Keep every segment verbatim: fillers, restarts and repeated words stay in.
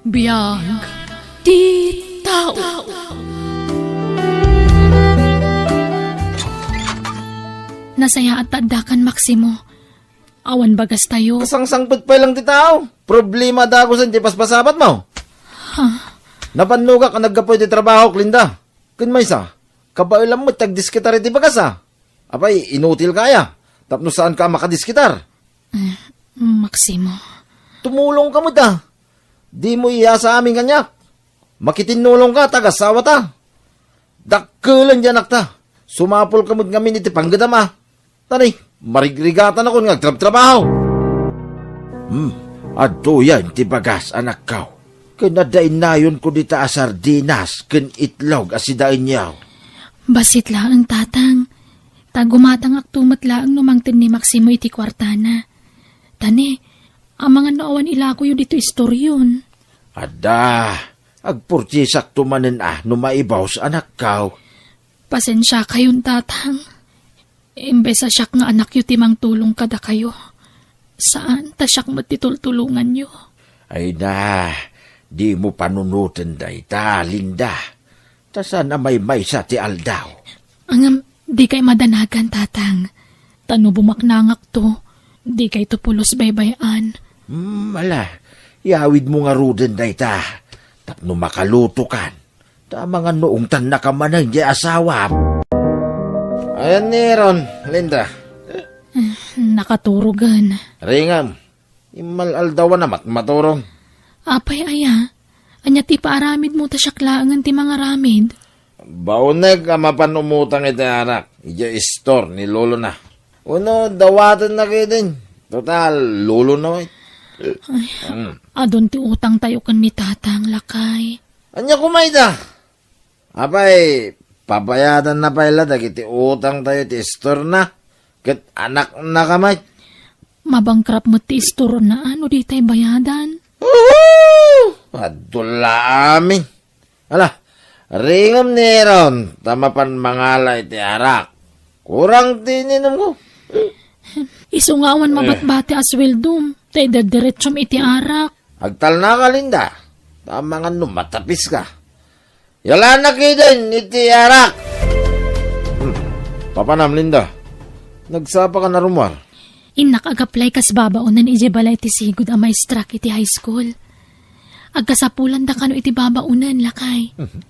Biag ti tao. Nasayaat ta addakan, Maximo. Awan bagas tayo. Kasangsangpet pay lang ti tao. Problema dagusen ti paspasapat mo. Ha? Napannogak a naggapu iti trabahok, Linda. Ken maysa, kabaelam met ti agdiskitar iti bagas, a. Apay, inutil ka aya, tapno saan ka a makadiskitar. Eh, Maximo. Tumulong ka met, a. Di mo iyasa amin kaniak. Makitinnulong ka, ta agasawata. Dakkelen ti anakta. Sumapul ka met ngamin iti panggedam, a. Tani, marigrigatan ako nga agtrabtrabaho. Hmm, adtoyen ti bagas, anakko. Ken adda innayonko dita a sardinas ken itlog a sidaenyo. Bassit laeng, Tatang. Ta gumatangakto met laeng no mangted ni Maximo iti kuartana. Tani, amangan no awan ilakoyo ditoy istoryon. Adda, agpurtisakto manen a no maibus, anakko. Pasensiakayon, Tatang. Imbes a siak nga anakyo ti mangtulong kadakayo, saan ta siak met ti tultulonganyo. Ay na, dimo panunoten dayta, Linda. Ta saan a maymaysa ti aldaw. Ngem, dikay madanagan, Tatang. Ta no bumaknangakto, dikayto pulos baybay-an. Hmm, ala, iyawidmo ngaruden dayta, tapno makalutokan. Ta amangan no ungtannaka manen diay asawam. Ayan ni Aaron, Linda. Eh, nakaturogen. Ringam, immal-aldawan a matmaturog. Apay aya? Ania ti ipaaramidmo ta siak laengen ti mangaramid? Baunek a mapan umutang iti arak idiay istor ni lolona. Wenno dawatenna ketdin. Total, lolona met. Ay, mm. Adun ti utangtayo ken ni Tatang, lakay. Ania koma ita? Apay, pabayadanna pay la dagiti utangtayo ti istorna, ket anaknaka met. Mabankrupt met ti istorna, a, no ditay bayadan. Uhu! Adun la amin. Ala, ringem ni Aaron, ta mapan mangala iti arak. Kurang ti ininumko. Isu nga awan, eh, mabatbati a sueldom, ta idederetsom iti arak. Agtalnaka, Linda, ta amangan no matapiska. Yalanak iden iti arak. Hmm. Papanam, Linda. Nagsapaka a rummuar? Innak ag-apply kas babaonen idiay balay ti sigud a maestrak iti high school. Agkasapulan da kano iti babaonen, lakay. Mhm.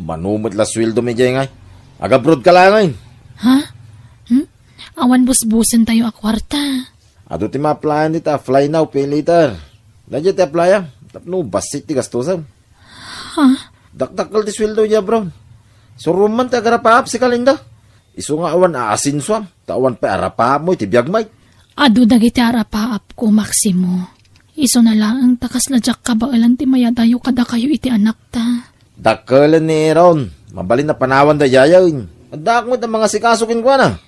Mano met la sueldom idiay ngay? Agabroad ka laengen. Ha? Hmm? Awan busbusentayo a kuarta. Adu ti ma-applyan dita, apply now, pay later. Daydiay ti apply-am, tapno bassit ti gastosem. Ha? Dakdakkel ti sueldo idiay abroad. Surom man ti agarapaap, sika, Linda. Isu nga awan aasensoam, ta awan pay arapaapmo iti biagmo. Adu dagiti arapaapko, Maximo. Isuna laeng ta kasla diak kabaelan ti mayadayo kadakayo iti anakta. Dakkelen ni Aaron, mabalin a panawan daydiay. Addaak met a mangasikaso kenkuana.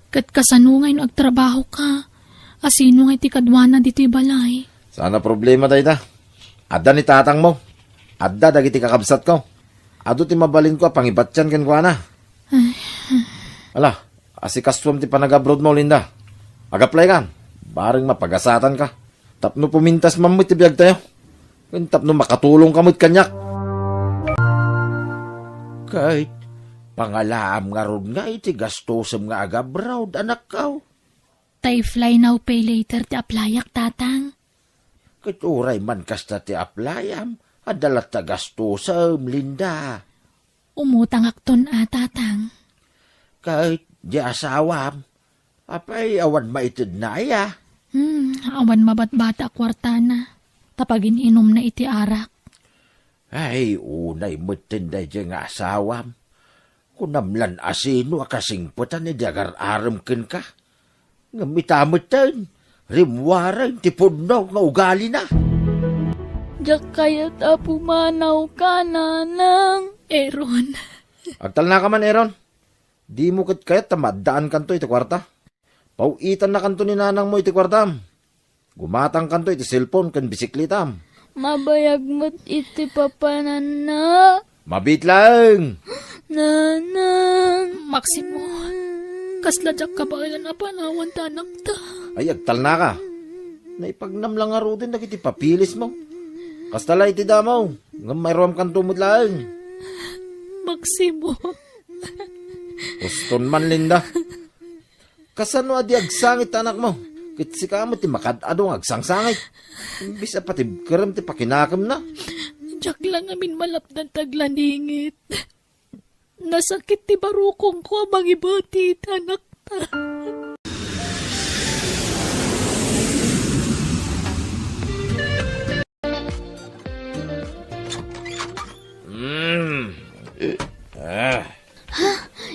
Ket kasano ngay no agtrabahoka? Asino ngay ti kaduana ditoy balay? Saan a problema dayta. Adda ni tatangmo. Adda dagiti kakabsatko. Adu ti mabalinko a pangibatian kenkuana. Ay. Ala, asikasuam ti panagabroadmo, Linda. Agaplaykan. Bareng mapagasatanka. Tapno pumintas man met ti biagtayo. Ken tapno makatulongka met kaniak. Ket pangalaam ngarud nga iti gastosem nga agabroad, anakko. Ta if fly now, pay later ti aplayak, Tatang. Ket uray man kasta ti aplayam, adda latta gastosem, Linda. Umutangakton a, Tatang. Ket di asawam, apay awan maitedna aya? Hmm, awan mabatbata a kuartana, ta pagin-inumna iti arak. Ay, unay metten daydiay nga asawam. Kunam lan asino a kasingpetan idi agar-arem kenka. Ngem ita metten, rimmuaren ti pudno nga ugalina. Diak kayat a pumanawka, Nanang. Aaron. Agtalnaka man, Aaron. Dimo ket kayat ta maaddaankanto iti kuarta. Paw-itannakanto ni nanangmo iti kuartam. Gumatangkanto iti cellphone ken bisikletam. Mabayag met iti papananna. Mabiit laeng. Nanang. Maximo, kasla diak kabaelan a panawan ta anakta. Ay, agtalnaka. Naipagnam la ngaruden dagiti papilismo. Kasta la iti damo, ngem mairuamkanto met laeng. Maximo. Uston man, Linda. Kasano a di agsangit ti anakmo? Ket sika met ti makad-ado nga agsangsangit. Imbes a patibkerem ti pakinakemna. Diak la ngamin malapdan ta aglaningit. Nasakit ti barukongko a mangibati iti anakta. Mm. Ah. Ha?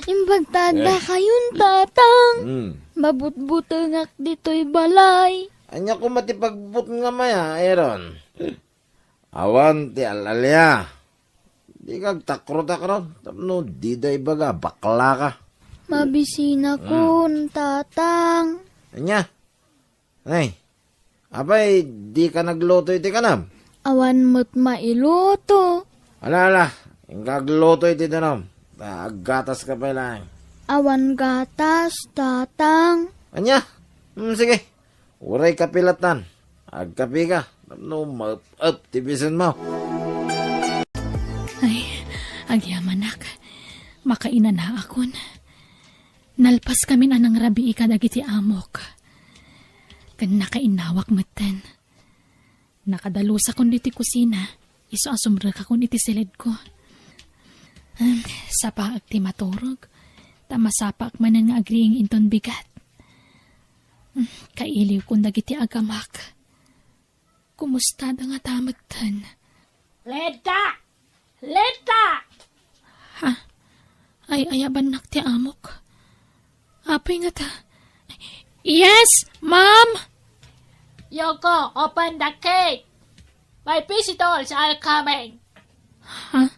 Imbag ta adda kayon, Tatang. Mm. Mabutbutengak ditoy balay. Ania koma ti pagbutngam aya, Aaron? Awan ti al-alia. Dika agtakro-takro, tapno dida ibaga, baklaka. Mabisinakon, Tatang. Ania? Ay, apay, dika nagluto iti kanam? Awan met mailuto. Ala, ala, inka agluto iti danum. Ta aggataska pay laeng. Awan gatas, Tatang. Ania? Hmm, sige. Uray kapi lattan. Agkapika. Tapno maep-ep ti bisinmo. Ay, agyamanak. Makainanaakon. Nalpaskamin a nangrabii kadagiti amok. Ken nakainnawak metten. Nakadalusakon ditoy kusina, isu a sumrekakon iti siledko. Em, sapaek ti maturog, ta masapaek manen nga agriing inton bigat. Em, kailiwkon dagiti agamak. Kumustada ngata metten? Leta! Leta! Ha? Ay-ayabannak ti amok. Apay ngata? Yes, ma'am! Yoko, open the gate. My visitors are coming. Ha?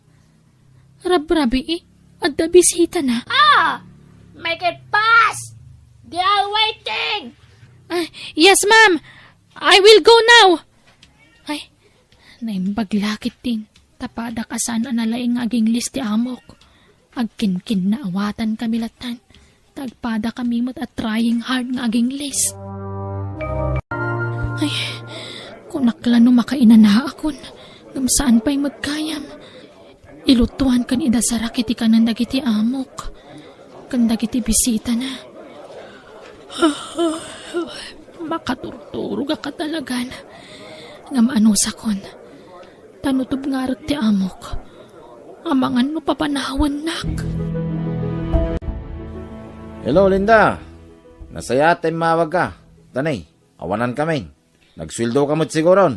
Rabrabii? Adda bisitana? Ah! Make it fast! They are waiting! Ah, yes, ma'am! I will go now! Ay, naimbag la ketdin. Ta padak a saan a nalaing nga aginglis ti amok. Agkinkinnaawatankami lattan. Ta agpadakami met a trying hard nga aginglis. Ay, kunak la no makainanaakon, ngem saan pay met gayam. Ilutoan ken idasarak iti kanen dagiti amok ken dagiti bisitana. Makaturturogak a talagan. Ngem anusakon, ta no tubngarek ti amok, amangan no papanawennak. Hello, Linda. Nasayaat ta immawagka. Tani, awanankamin. Nagsueldoka met siguron.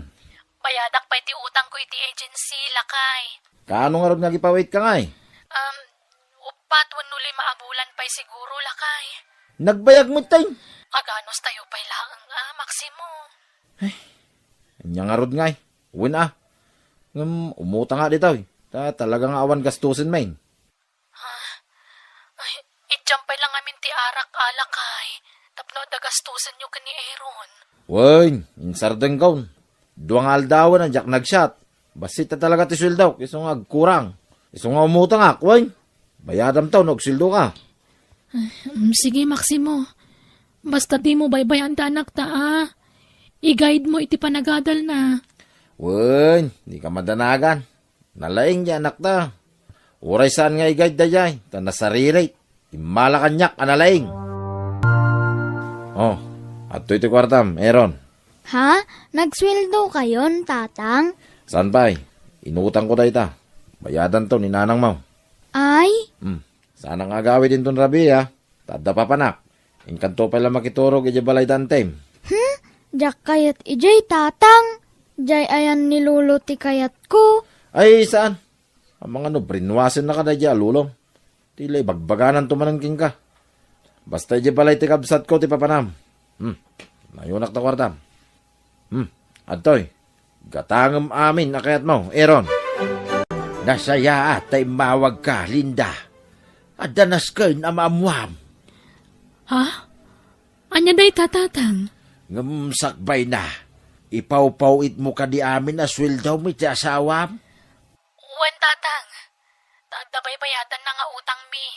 Bayadak pay ti utangko iti agency, lakay. Kaano ngarud nga agipawitka ngay? Um, uppat wenno lima a bulan pay siguro, lakay. Nagbayag met tay. Aganos tayo pay laeng, ah, Maximo. Ay, ania ngarud ngay? Wen, ah. Ngem, umutang nga ditoy. Ta, talaga nga awan gastusen, men. Ha? Ay, idiam pay la ngamin ti arak, a lakay, tapno adda gastusenyo ken ni Aaron. Wen, insardengkon. Dua nga aldawen a diak nagsiat. Bassit ta talaga ti sueldok, isu nga agkurang. Isu nga umutangak, wen. Bayadamto no agsueldoka. Ay, mm, sige, Maximo. Basta dimo baybay-an ti anakta, a. I-guide mo iti panagadalna. Wen, dika madanagan. Nalaing ti anakta. Uray saan nga i-guide daydiay, ta nasaririt. Immala kaniak a nalaing. Oh, adtoy ti kuartam, Aaron. Ha? Nagsueldokayon, Tatang? Saan pay? Inutangko dayta. Bayadanto ni nanangmo. Ay? Hmm. Saan nga agawid inton rabii, a? Ta adda papanak. Inkanto pay la makiturog idiay balay da Antem. Hmm? Diak kayat idiay, Tatang. Diay ayan ni Lolo ti kayatko. Ay, saan? Amangan no brainwashennaka daydiay a lolom. Ti la ibagbagananto manen kenka. Basta idiay balay ti kabsatko ti papanam. Hmm. Nayonak ta kuartam. Hmm. Adtoy. Gatangem amin a kayatmo, Aaron. Nasayaat ta immawagka, Linda. Adda nasken a maammuam. Ha? Ania dayta, Tatang? Ngem sakbayna, ipawpaw-itmo kadi amin a sueldom iti asawam? Wen, Tatang. Ta adda baybayatanna nga utangmi.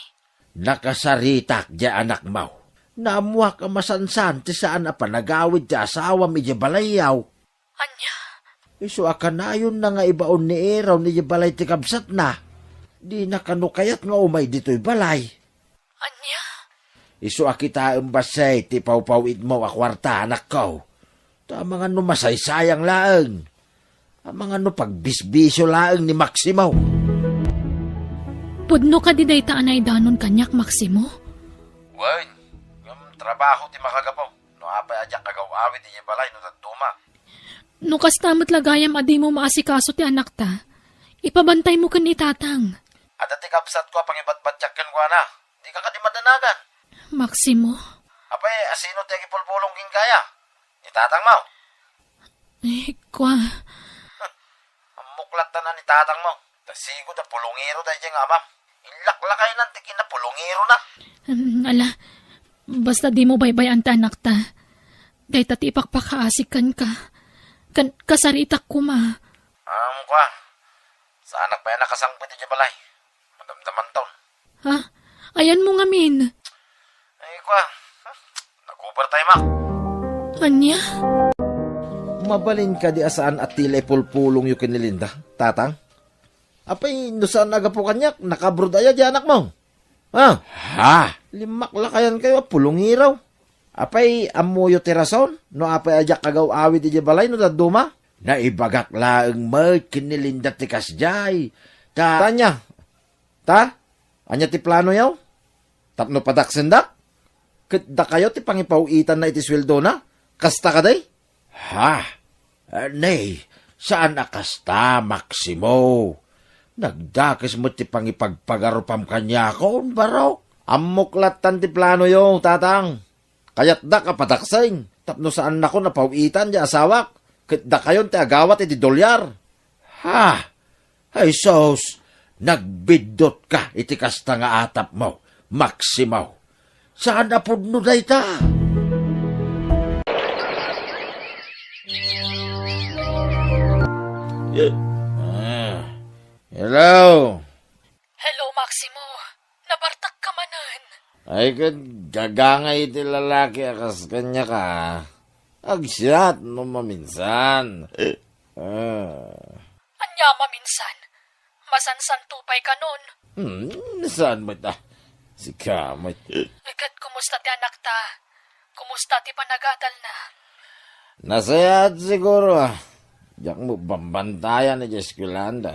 Nakasaritak diay anakmo. Naammuak a masansan ti saan a panagawid ti asawam idiay balayyo. Ania? Isu a kanayonna nga ibaon ni Aaron idiay balay ti kabsatna. Dina kano kayat nga umay ditoy balay. Ania? Isu a kitaem bassit ti pawpaw-itmo a kuarta, anakko. Ta amangan no masaysayang laeng. Amangan no pagbisbisio laeng ni Maximo. Pudno kadi dayta a naidanon kaniak, Maximo? Wen, ngem trabaho ti makagapu. No apay a diak agaw-awid idiay balay no dadduma. No kasta met la gayam a dimo maasikaso ti anakta, ipabantaymo ken ni Tatang. Adda ti kabsatko a pangibatbatiak kenkuana. Dika kadi madanagan. Maximo? Apay, asino ti agipulpulong kenka aya? Ni tatangmo? Eh, kua. Ammok latta a ni tatangmo. Ta sigud a pulongero daydiay nga amam. Inlaklakayan ti kinapulongerona. Hmm, ala, basta dimo baybay-an ti anakta. Dayta ti ipakpakaasik kenka. Ken kasaritak koma. Am, kua. Saanak pay a nakasangpet idiay balay. Madamdamanton. Ha? Ayanmo ngamin? Ay, kua. Nag-overtime ak. Ania? Mabalin kadi a saan a ti la ipulpulongyo ken ni Linda, Tatang? Apay, no saan a gapu kaniak, nakaabroad aya ti anakmo? Ha? Ha? Limaklakayan kayo a pulongero. Apay, ammoyo ti rason no apay a diak agaw-awid idiay balay no dadduma? Naibagak laeng met ken ni Linda ti kasdiay. Ta, ania? Ta? Ania ti planoyo? Tapno padaksendak? Ket dakayo ti pangipaw-itanna iti sueldona? Kasta kadi? Ha? Eh, nay, saan a kasta, Maximo. Nagdakes met ti pangipagpagarupam kaniakon, barok. Ammok lattan ti planoyo, Tatang. Kayatdak a padakseng tapno saannakon a paw-itan ti asawak, ket dakayon ti agawat iti dolyar. Ha? Ay sus, nagbiddutka iti kasta nga atapmo, Maximo. Saan a pudno dayta? Ah, hello? Hello, Maximo. Nabartakka manen. Ay, ket gagangay iti lalaki a kas kaniaka. Agsiat no maminsan. Ah. Ania maminsan? Masansanto pay kanon? Hmm, saan met a? Sika met. Ket kumusta ti anakta? Kumusta ti panagadalna? Nasayaat siguro, ah. Diak mo bambantayan iti eskwelaanda.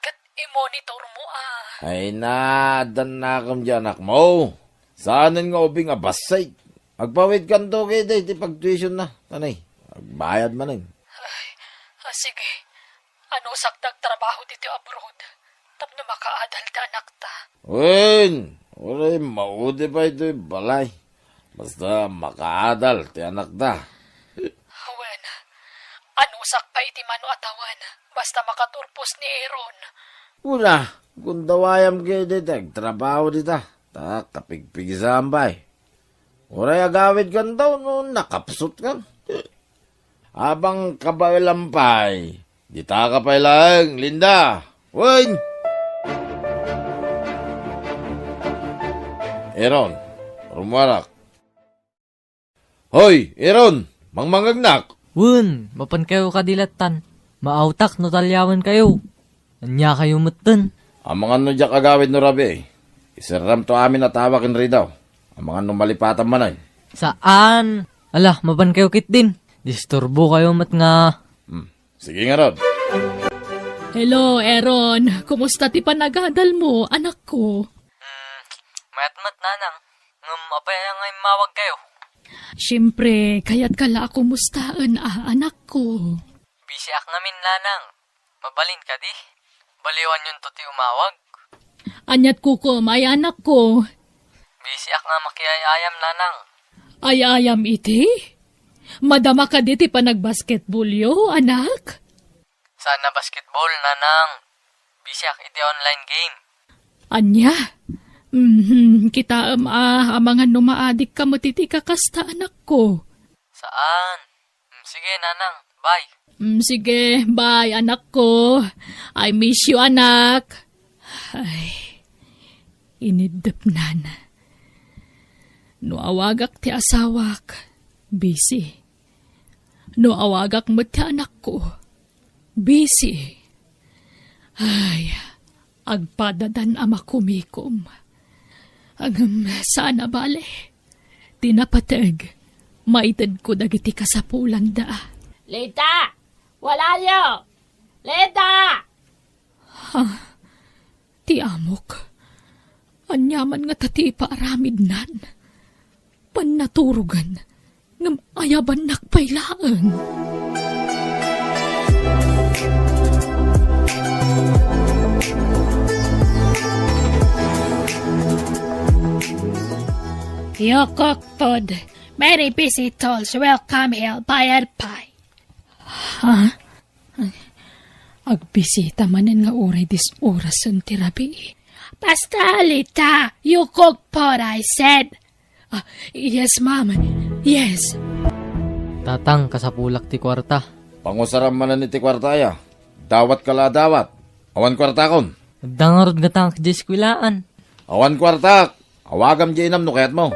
Ket imonitormo, ah. Ay, naaddan nakem ti anakmo. Saanen nga ubing a bassit. Agpawidkanto ketdi iti pagtuitionna. Tanay, agbayad manen. Ay, ah, sige. Anusakta agtrabaho ditoy abroad tapno makaadal ti anakta. Wen, uray maudi pay toy balay. Basta makaadal ti anakta. Wen, anusak pay iti mano a tawen, basta makaturpos ni Aaron. Una, gundawayam ketdi ti agtrabaho dita, ta kapigpigsaan pay. Uray agawidkanto no nakapsutkan. Apay, kabaelam pay. Ditaka pay laeng, Linda. Wen! Aaron, rummuarak. Hoy, Aaron, mangmangngegnak. Wen, mapankayo kadi lattan. Maawtak no taliawenkayo. Ania kayo metten? Amangan no diak agawid no rabii. Iserramto amin a tawa ken ridaw. Amangan no malipatam manen. Saan? Ala, mapan kayo ketdin. Disturbo kayo met nga. Hmm. Sige ngarud. Hello, Aaron. Kumusta ti panagadal mo, anak ko? Hmm, mayat met, nanang. Ngem apay aya nga immawag kayo? Siyempre, kayat ka la a kumustaen, ah, anak ko. Busy ak ngamin, nanang. Mabalin kadi? Baliwanyonto ti umawag. Aniat kukum, ay anak ko? Busy ak nga makiay-ayam, nanang. Ay-ayam iti? Madama kadi ti panagbasketballyo, anak? Saan a basketball, nanang. Busy ak iti online game. Ania? Mhm, kitaem a, amangan no maadik ka met iti kakasta, anak ko. Saan? Mm, sige, nanang. Bye. Mm, sige, bye, anak ko. I miss you, anak. Ay, iniddepnan. No awagak ti asawak, busy. No awagak met ti anak ko, Busy. Ay, agpadadan a makumikom. Ngem saan a bale. Ti napateg, maitedko dagiti kasapulanda. Lita! Walayo! Lita! Ha? Ti amok. Aniaman ngata ti ipaaramidnan? Pannaturogan, ngem ayabannak pay laeng. You cook food. Many visitors will come here by and by. Ha? Ay, agbisita manen nga uray dis-orasen ti rabii. Basta, Lita, you cook food, I said. Ah, yes, ma'am. Yes. Tatang, kasapulak ti kuarta. Pangusaram manen iti kuarta, aya. Dawatka la a dawat. Awan kuartakon. Adda ngarud gatangak diay eskuelaan. Awan kuartak. Awagam diay inam no kayatmo.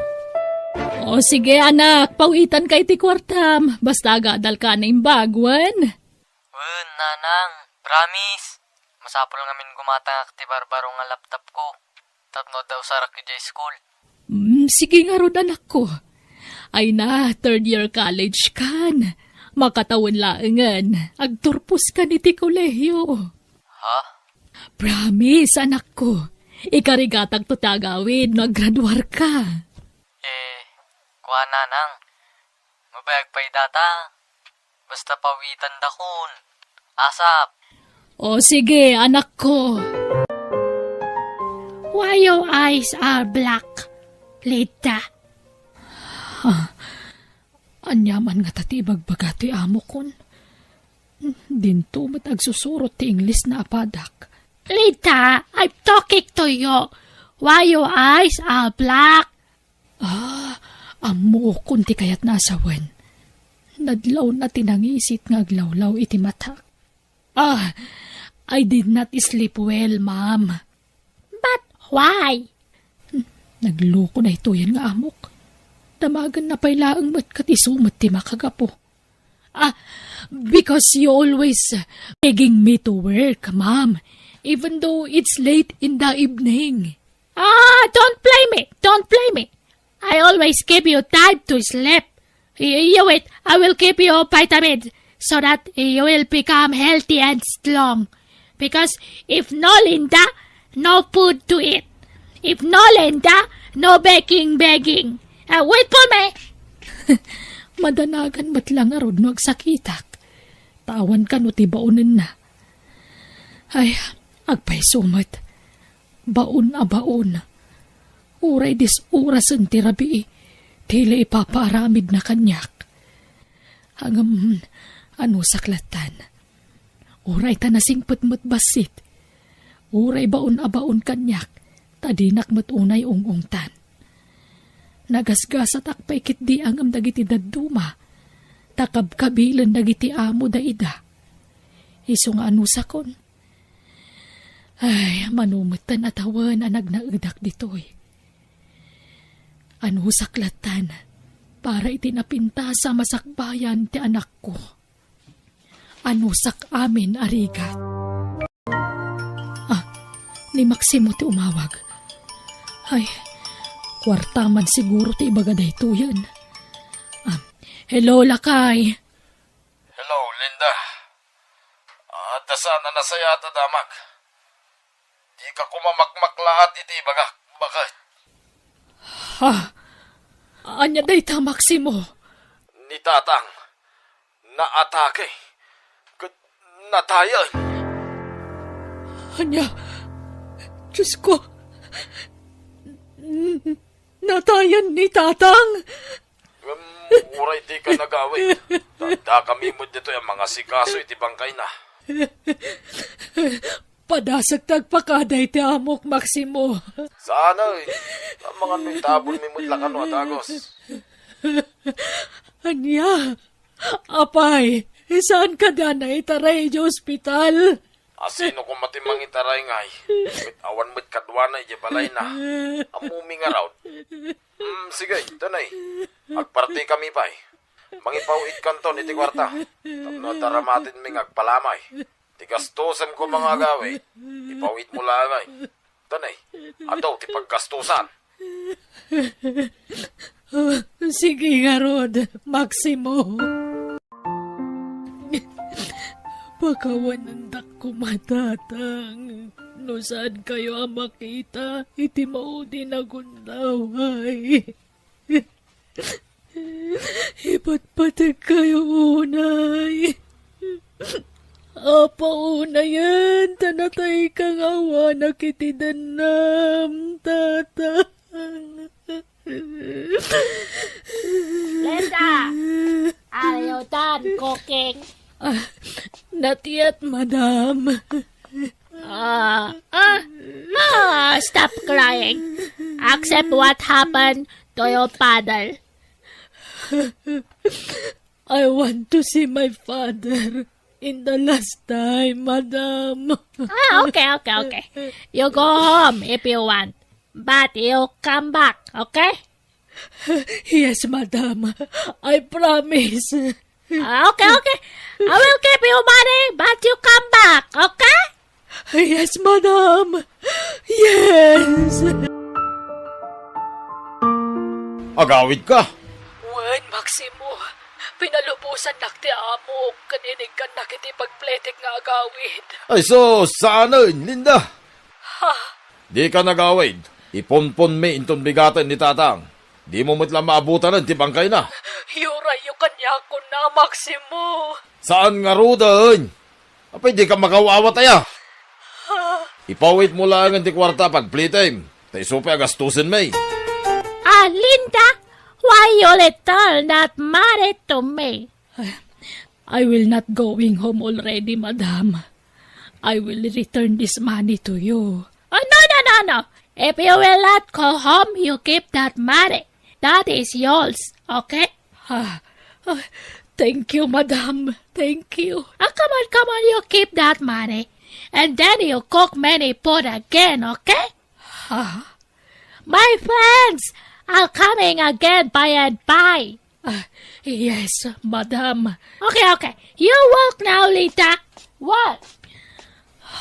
O sige, anak, pawitanka iti kuartam. Basta agadalka a naimbag, wen? Wen, nanang. Promise. Masapul ngamin gumatangak ti barbaro nga laptopko. Tapno adda usarak idiay school. Mm, sige ngarud, anakko. Ay na, third year college kan. Makatawen laengen, agturpos kan iti kolehiyo. Ha? Promise, anakko. Ikarigatakto ti agawid no aggraduarka. Eh, kua, nanang. Mabayag pay data. Basta pawitandakon. Asap. O sige, anakko. Why your eyes are black, Lita? Ah, aniaman ngata ti ibagbaga ti amokon? Dinto met agsusurot ti Inglesna a padak. Lita, I'm talking to you. Why your eyes are black? Ah, ammokon ti kayatna a sawen. Nadlawna ti nangisit nga aglawlaw iti matak. Ah, I did not sleep well, ma'am. But why? Hmm, nagloko daytoyen nga amok. Damagenna pay laeng met ket isu met ti makagapu. Ah, because you always begging me to work, ma'am, even though it's late in the evening. Ah, don't blame me. Don't blame me. I always give you time to sleep. Y- you wait, I will give you vitamins so that you will become healthy and strong. Because if no Linda, no food to eat. If no Linda, no begging, begging. Ah, wait for me. Madanagan met la ngarud no agsakitak. Tawan kano ti baonenna. Ay, agpayso met. Baon a baon. Uray dis-orasen ti rabii, ti la ipapaaramidna kaniak. Ngem, anusak lattan. Uray ta nasingpet met bassit. Uray baon a baon kaniak, ta dinak met unay ung-ungtan. Nagasgasatak pay ketdi ngem dagiti dadduma, ta kabkabilen dagiti amo daida. Isu nga anusakon. Ay, mano metten a tawen a nagnaedak ditoy. Anusak lattan, para iti napintas a masakbayan ti anakko. Anusak amin a rigat. Ah, ni Maximo ti umawag. Ay, kuarta man siguro ti ibaga daytoyen. Ah, hello, lakay. Hello, Linda. Adda saan a nasayaat a damag. Dika koma makmaklaat iti ibagak. Baket? Ha? Ania dayta, Maximo? Ni Tatang, naatake. Ket natayen. Ania? Diosko, n-, natayen ni Tatang? Ngem uray dika nagawid, ta addakami met ditoy a mangasikaso iti bangkayna. Padasek ti agpakada iti amok, Maximo. Saan, oy? Amangan no itabonmi met la kano a dagus. Ania? Apay, saan kada naitaray iti ospital? A sino koma ti mangitaray ngay? Ket awan met kaduana idiay balayna. Ammomi ngarud. Mm, sige, tunay. Agpartikami pay. Mangipaw-itkanton iti kuarta. Tapno adda ramatenmi nga agpalamay. Ti gastusen koma nga agawid, ipaw-itmo laengen. Danay, adu ti paggastusan. Sige ngarud, Maximo. Pakawanendak koma, Tatang, no saankayo a makita iti maudin a gundaway. Ipatpategkayo unay. Apo, unayen, ta natayka nga awanak iti dennam, Tatang. Linda, are you done cooking? Ah, not yet, madam. Ah, ah, ah, stop crying. Accept what happened to your father. I want to see my father in the last time, madam. Ah, okay, okay, okay. You go home if you want. But you come back, okay? Yes, madam. I promise. Ah, okay, okay. I will give you money, but you come back, okay? Yes, madam. Yes. Agawidka? Wen, Maximo. Pinalubosannak ti amok ken iniggannak iti pagpletek nga agawid. Ay sus, saanen, Linda. Ha? Dika nagawid. Ipunponmi inton bigaten ni Tatang. Dimo met la maabutanen ti bangkayna. Iurayyo kaniak kunam, Maximo. Saan ngaruden? Apay, dika makaw-awat aya? Ipaw-itmo laengen ti kuarta a pagpletem, ta isu pay a gastusenmi. Ah, Linda, why you return that money to me? I will not going home already, madam. I will return this money to you. Oh, no, no, no, no. If you will not go home, you keep that money. That is yours, okay? Ah, ah, thank you, madam. Thank you. Ah, come on, come on, you keep that money. And then you cook many food again, okay? Ah, my friends are coming again by and by. Ah, yes, madam. Okay, okay. You work now, Lita. What?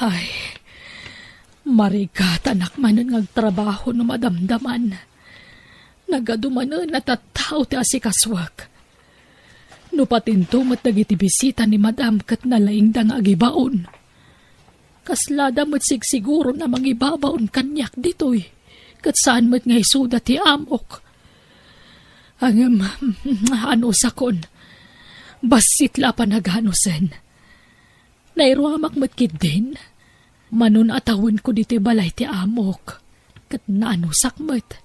Ay, marigatanak manen nga agtrabaho no madamdaman. Nagadu manen a tattao ti asikasuak. No patinto met dagiti bisita ni madam ket nalaingda nga agibaon. Kaslada met sigsiguron a mangibabaon kaniak ditoy, ket saan met nga isuda ti amok. Ngem, anusakon. Bassit la a panaganusen. Nairuamak met ketdin. Manon a tawenko ditoy balay ti amok, ket naanusak met.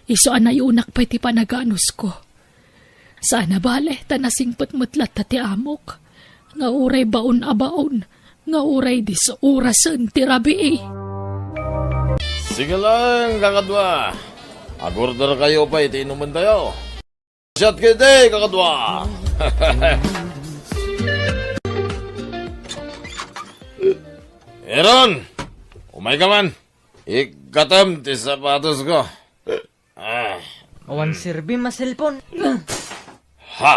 Isu a nayunak pay ti panaganusko. Saan a bale, ta nasingpet met latta ti amok, nga uray baon a baon, nga uray dis-orasen ti rabii. Sige lang, kakadua. Agorder kayo pay ti inumentayo. Siat kiti, kakadua. Eron, umay ka man. Ikkatem ti sapatos ko. Ah. Awan serbi a cellphone. Ha?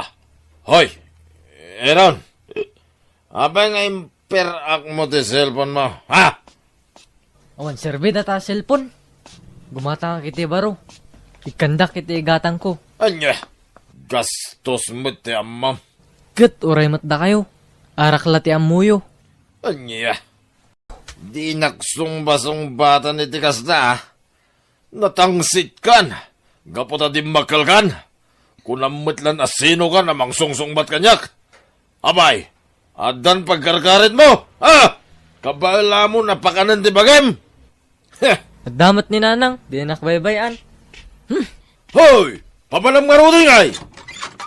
Hoy! Eron! Apay nga imperak mo ti cellphone mo? Ha? Awan serbi data a cellphone. Gumatangak iti baro. Ikkandak iti igatangko. Ania? Gastos met ti ammom. Ket uray met dakayo. Arak la ti ammoyo. Ania? Dinak sungbasungbatan iti kasta, ah. Natangsitkan, gapu ta dimmakkelkan. Kunam met lan a sinokan a mangsungsungbat kaniak. Apay, addan pagkarkaritmo, ha? Kabaelamon a pakanen ti bagim? Heh! Adda met ni Nanang, dinak baybay-an. Hmm. Hoy! Papanam ngaruden, ay!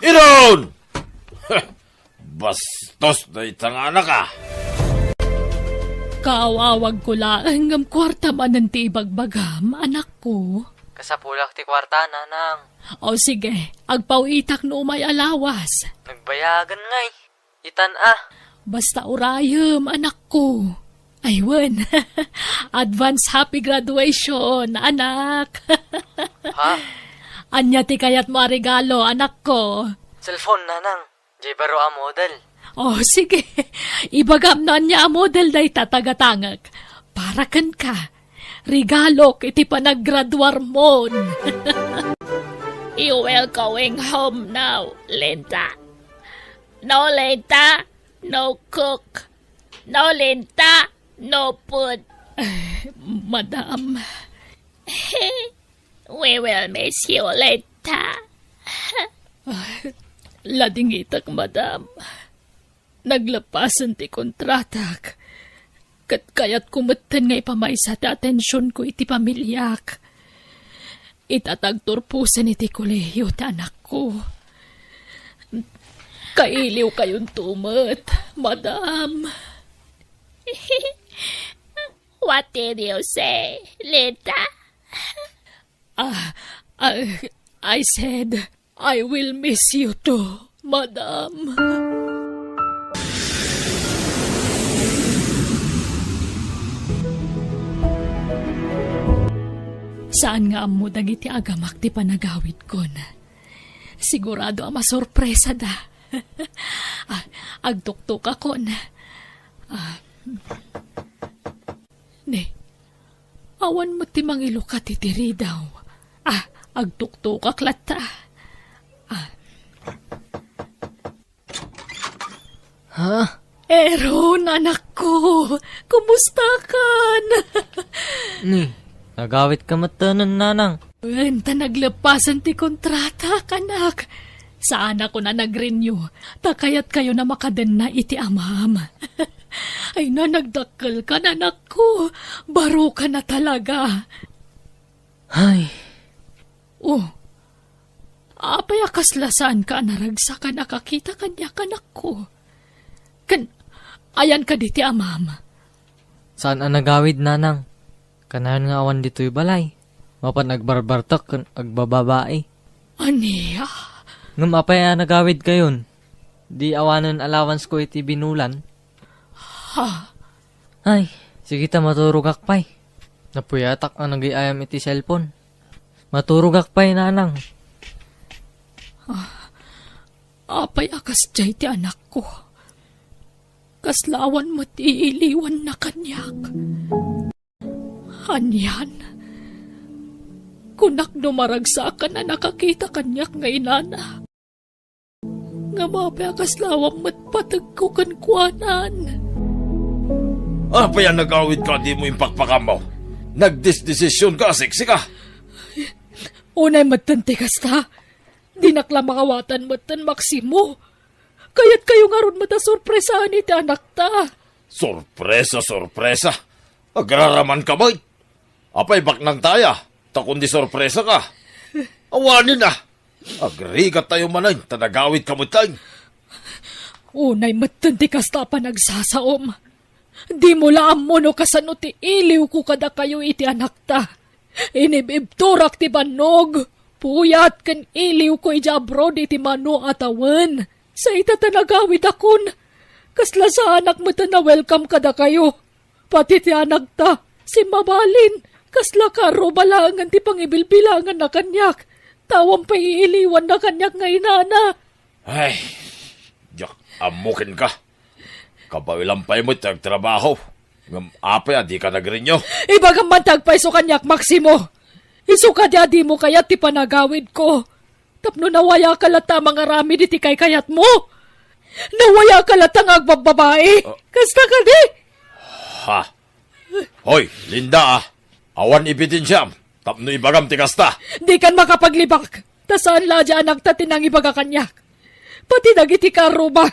Iron! Heh! Bastos dayta nga anak, ah! Kaawawagko laeng ngem kuarta manen ti ibagbagam, anakko. Kasapulak ti kuarta, Nanang. O sige, agpaw-itak no umay a lawas. Nagbayagen ngay. Itan a. Basta urayem, anakko. Ay, wen. Advance happy graduation, anak. Ha? Ania ti kayatmo a regalo, anakko? Cellphone, nanang. Jay baro a model. Oh, sige. Ibagam no ania a model dayta, tagatangek. Para kenka. Regalok iti panaggraduarmon. You will going home now, Linda. No Linda, no cook. No Linda, no food. Madam. We will miss you, Linda. Ladingitak, madam. Naglepasen ti kontratak. Ket kayatko metten nga ipamaysa ti atensionko iti pamiliak. Ita ti agturposen iti kolehiyo ti anakko. Kailiwkayonto met, madam. What did you say, Linda? Ah, ah, I said, I will miss you too, madam. Saan nga ammo dagiti agamak ti panagawidkon. Sigurado a masorpresada. Ah, agtuktukakon. Ah, ne, awan met ti mangilukat iti ridaw. Ah, agtuktukak latta. Ah. Ha? Aaron, anakko, kumustakan? Ni, nagawitka metten, nanang. Wen, ta naglepasen ti kontratak, anak. Saanakon a nag-renew, ta kayatkayon a makadenna iti amam. Ay na, nagdakkelkan, anakko. Barokan a talaga. Ay. Oh, apay a kasla saanka a naragsak a nakakita kaniak, anakko? Ken, ayan kadi ti amam? Saan a nagawid, nanang. Kanayon nga awan ditoy balay. Mapan agbarbartek ken agbababai. Ania? Ngem apay a nagawidkayon? Di awanen allowancesko iti binulan? Ha? Ay, sige ta, maturogak pay. Napuyatak a nagay-ayam iti cellphone. Maturogak pay, nanang. Ah, apay a kasdiay ti anakko? Kasla awan met iiliwanna kaniak. Anian? Kunak no maragsakan a nakakita kaniak nga inana. Ngem apay a kasla awan met pategko kenkuanan? Apay a nagawidka a dimo impakpakammo? Nagdesdesisionka a seksika? Unay metten ti kasta. Dinak la makawatan metten, Maximo. Kayatkayo ngarud met a sorpresaen iti anakta. Sorpresa, sorpresa. Agraramanka met. Apay, baknangta aya? Ta kundi sorpresaka. Awanen a. Agrigattayo manen ta nagawidka metten. Unay metten ti kasta a panagsasaom. Dimo la ammo no kasano ti iliwko kadakayo iti anakta. Inib-ibturak ti bannog, puyat ken iliwko idiay abroad iti mano a tawen. Sa ita ta nagawidakon, kasla saanak metten a welcome kadakayo. Pati ti anakta, simmabalin, kasla karro balangen ti pangibilbilanganna kaniak, ta awan pay iiliwanna kaniak nga inana. Ay, diak ammo kenka. Kabaelam pay met ti agtrabaho. Ngem apay a dika nagrenew? Ibagam man ti agpayso kaniak, Maximo. Isu kadi a dimo kayat ti panagawidko. Tapno nawayaka latta a mangaramid iti kaykayatmo? Nawayaka latta nga agbabbabai? Ah. Kasta kadi? Ha? Hoy, Linda, ah. Awan ebidensiam tapno ibagam ti kasta. Dikan makapaglibak, ta saan la a di anakta ti nangibaga kaniak. Pati dagiti karro ba,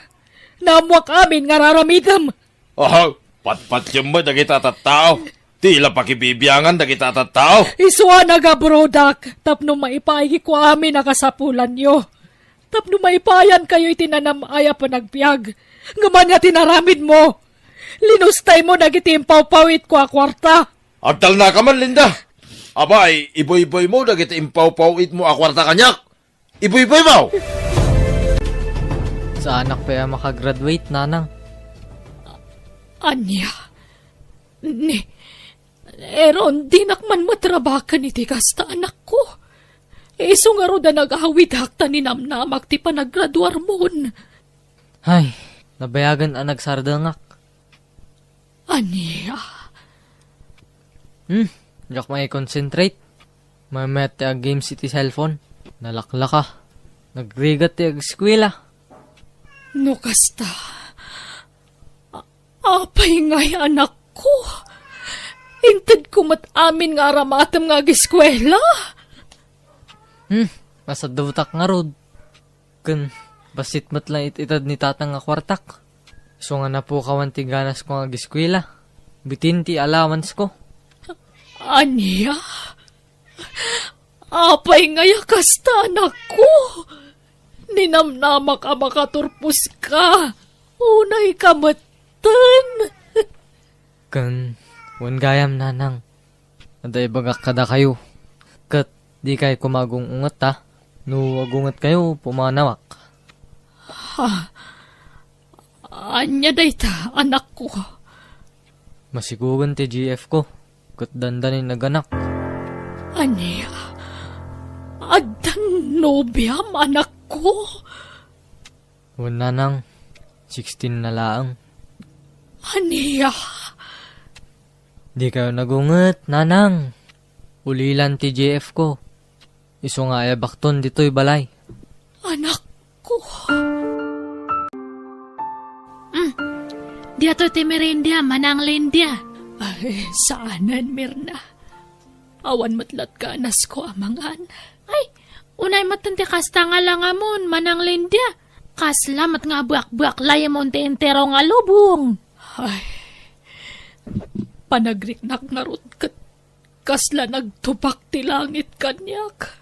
naammoak amin nga ar-aramidem. Aha, patpatiem met dagiti a tattao. Ti la pakibibiangan dagiti a tattao. Isu a nagabrodak tapno maipayko amin a kasapulanyo. Tapno maipayankayo iti nanam-ay a panagbiag. Ngem ania ti naramidmo? Linustaymo dagiti impawpawitko a kuarta. Agtalnaka man, Linda. Abay, ibuyboymo dagiti impawpawitmo a kuarta kaniak. Ibuyboymo! Saanak pay a makagraduate, nanang. Ania? Ni, Aaron, dinak man met rabaken iti kasta, anakko. Isu ngarud a nagawidak ta ninamnamak ti panagraduarmon. Ay, nabayagen a nagsardengak. Ania? Hmm, diak mai-concentrate. Maymayat ti ag-games iti cellphone. Nalaklaka. Nagrigat ti ageskuela. No kasta, a-, apay ngay, anakko? Intedko met amin nga aramatem nga ageskuela? Hmm, nasadutak ngarud. Ken bassit met lang it-ited ni tatang nga kuartak. Isu nga napukawan ti ganasko nga ageskuela. Bitin ti allowance ko. Ania? Apay ngay a kasta, anakko? Ninamnamak a makaturposka. Unayka metten. Ken, wen gayam, nanang, adda ibagak kadakayo. Ket dikay koma agung-unget, ta no agungetkayo, pumanawak. Ha? Ania dayta, anakko? Masikugen ti G F ko, ket dandani naganak. Ania? Addan nobiam, anakko? Wen, nanang, sixteen na laeng. Ania? Dikayo nagunget, nanang. Ulilan ti G F ko. Isu nga ayabakton ditoy balay. Anakko. Mm. Diatoy ti merienda, Manang Linda. Ay, saanen, Mirna. Awan met la't ganasko a mangan. Ay, unay met ti kasta nga langamon, Manang Linda. Kasla met nga buak-buak layemon ti entero nga lubong. Ay, panagriknak ngarud ket kasla nagtupak ti langit kaniak,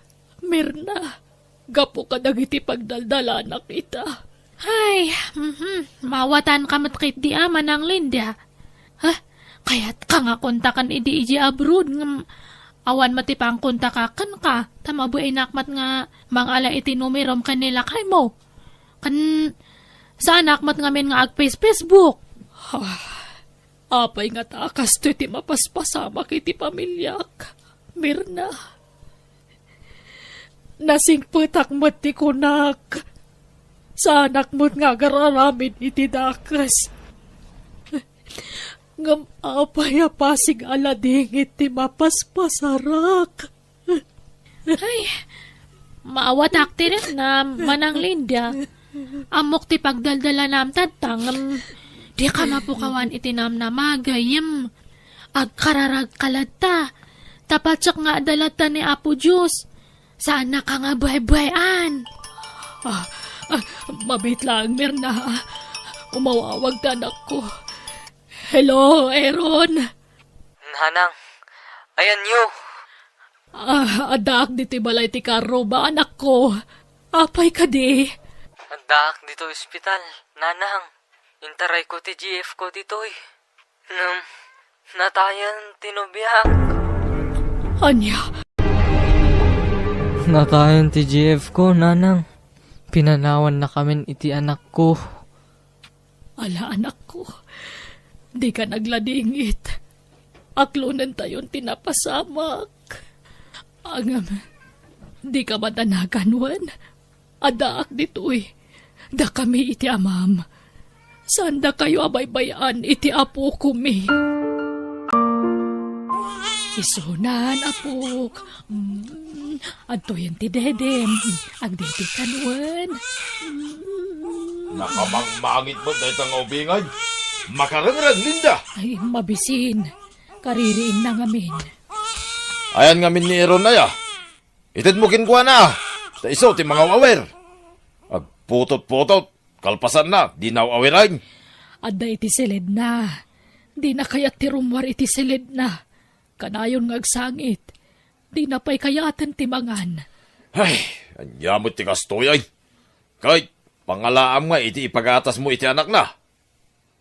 Mirna, gapu kadagiti pagdaldalanak ita. Ay, mhm, mawatanka met ketdi a, Manang Linda. Ha? Kayatka nga kontaken idi idiay abroad, ngem awan met ti pangkontakakenka, ta mabainnak met nga mangala iti numerom ken ni lakaymo. Ken saanak met ngamin nga ag-Face-, Facebook. Ah, apay ngata a kastoy ti mapaspasamak iti pamiliak, Mirna? Nasingpetak met ti kunak. Saanak met nga agar-aramid iti dakes. Ngem apay a pasig a ladingit ti mapaspasarak? Ay, maawatak ti riknam, Manang Linda. Ammok ti pagdaldalanam tatta, ngem dika mapukawan iti namnama, gayyem. Agkararagka latta. Ta patsak nga adda latta ni Apo Dios. Saannaka nga baybay-an. Ah, ah, mabiit laeng, Mirna. Umawawag ti anakko. Hello, Aaron. Nanang, ayanyo? Ah, addaak ditoy balay ti karro ba, anakko? Apay kadi? Addaak ditoy ospital, nanang. Intarayko ti G F ko ditoy. Ngem, natayen ti nobiak. Ania? Natayen ti G F ko, nanang. Pinanawannakamin iti anakko. Ala, anakko, dika nagladingit. Aklonentayon ti napasamak. Ngem, dika madanagan wen? Addaak ditoy. Dakami iti amam. Saandakayo a baybay-an iti apokomi. Isunan, apok. Mm, adtoyen ti dedem. Agdedetkan wen. Mm. Nakamangmangit met dayta nga ubingay. Makarengreng, Linda! Ay, mabisin. Kaririingna ngamin. Ayan ngamin ni Aaron aya. Itedmo kenkuana, ta isu ti mangaw-awer. Agputot-putot, kalpasanna, dina aw-awiren. Adda iti siledna. Dina kayat ti rummuar iti siledna. Kanayon nga agsangit. Dina pay kayaten ti mangan. Ay, ania met ti kastoy, ay? Kay, pangalaam nga iti ipagatasmo iti anakna.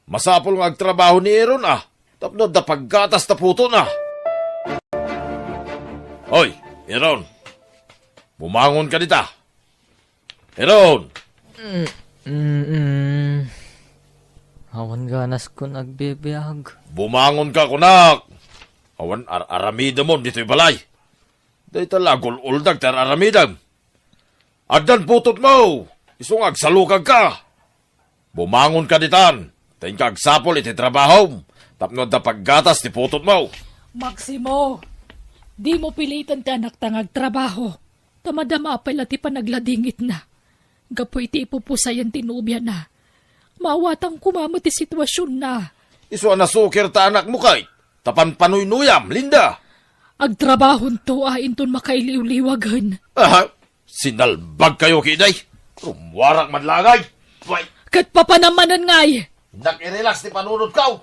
Masapul nga agtrabaho ni Aaron, a, tapno adda paggatas ta putona. Hoy, Aaron! Bumangon ka dita! Aaron! Mm, mm, mm. Awan ganaskon agbibiag. Bumangon ka, kunak! Awan ar-, aramidemon ditoy balay. Dayta la agul-uldag ti ar-aramidem. Addan putotmo, isu nga agsalukagka. Bumangonka ditan, ta inka agsapul iti trabahom, tapno adda paggatas ti putotmo. Maximo, dimo piliten ti anakta nga agtrabaho, ta madama pay la ti panagladingitna. Gapu iti ipupusayan ti nobiana, maawatan koma met ti situasionna. Isu a nasukir ta anakmo kay, ta panpanuynuyam, Linda. Agtrabahonto a inton makailiwliwagen. Aha, sinalbagkayo kidi. Rummuarak man la ngay. Pay. Ket papanam manen ngay. Nakirelax ti panunotko.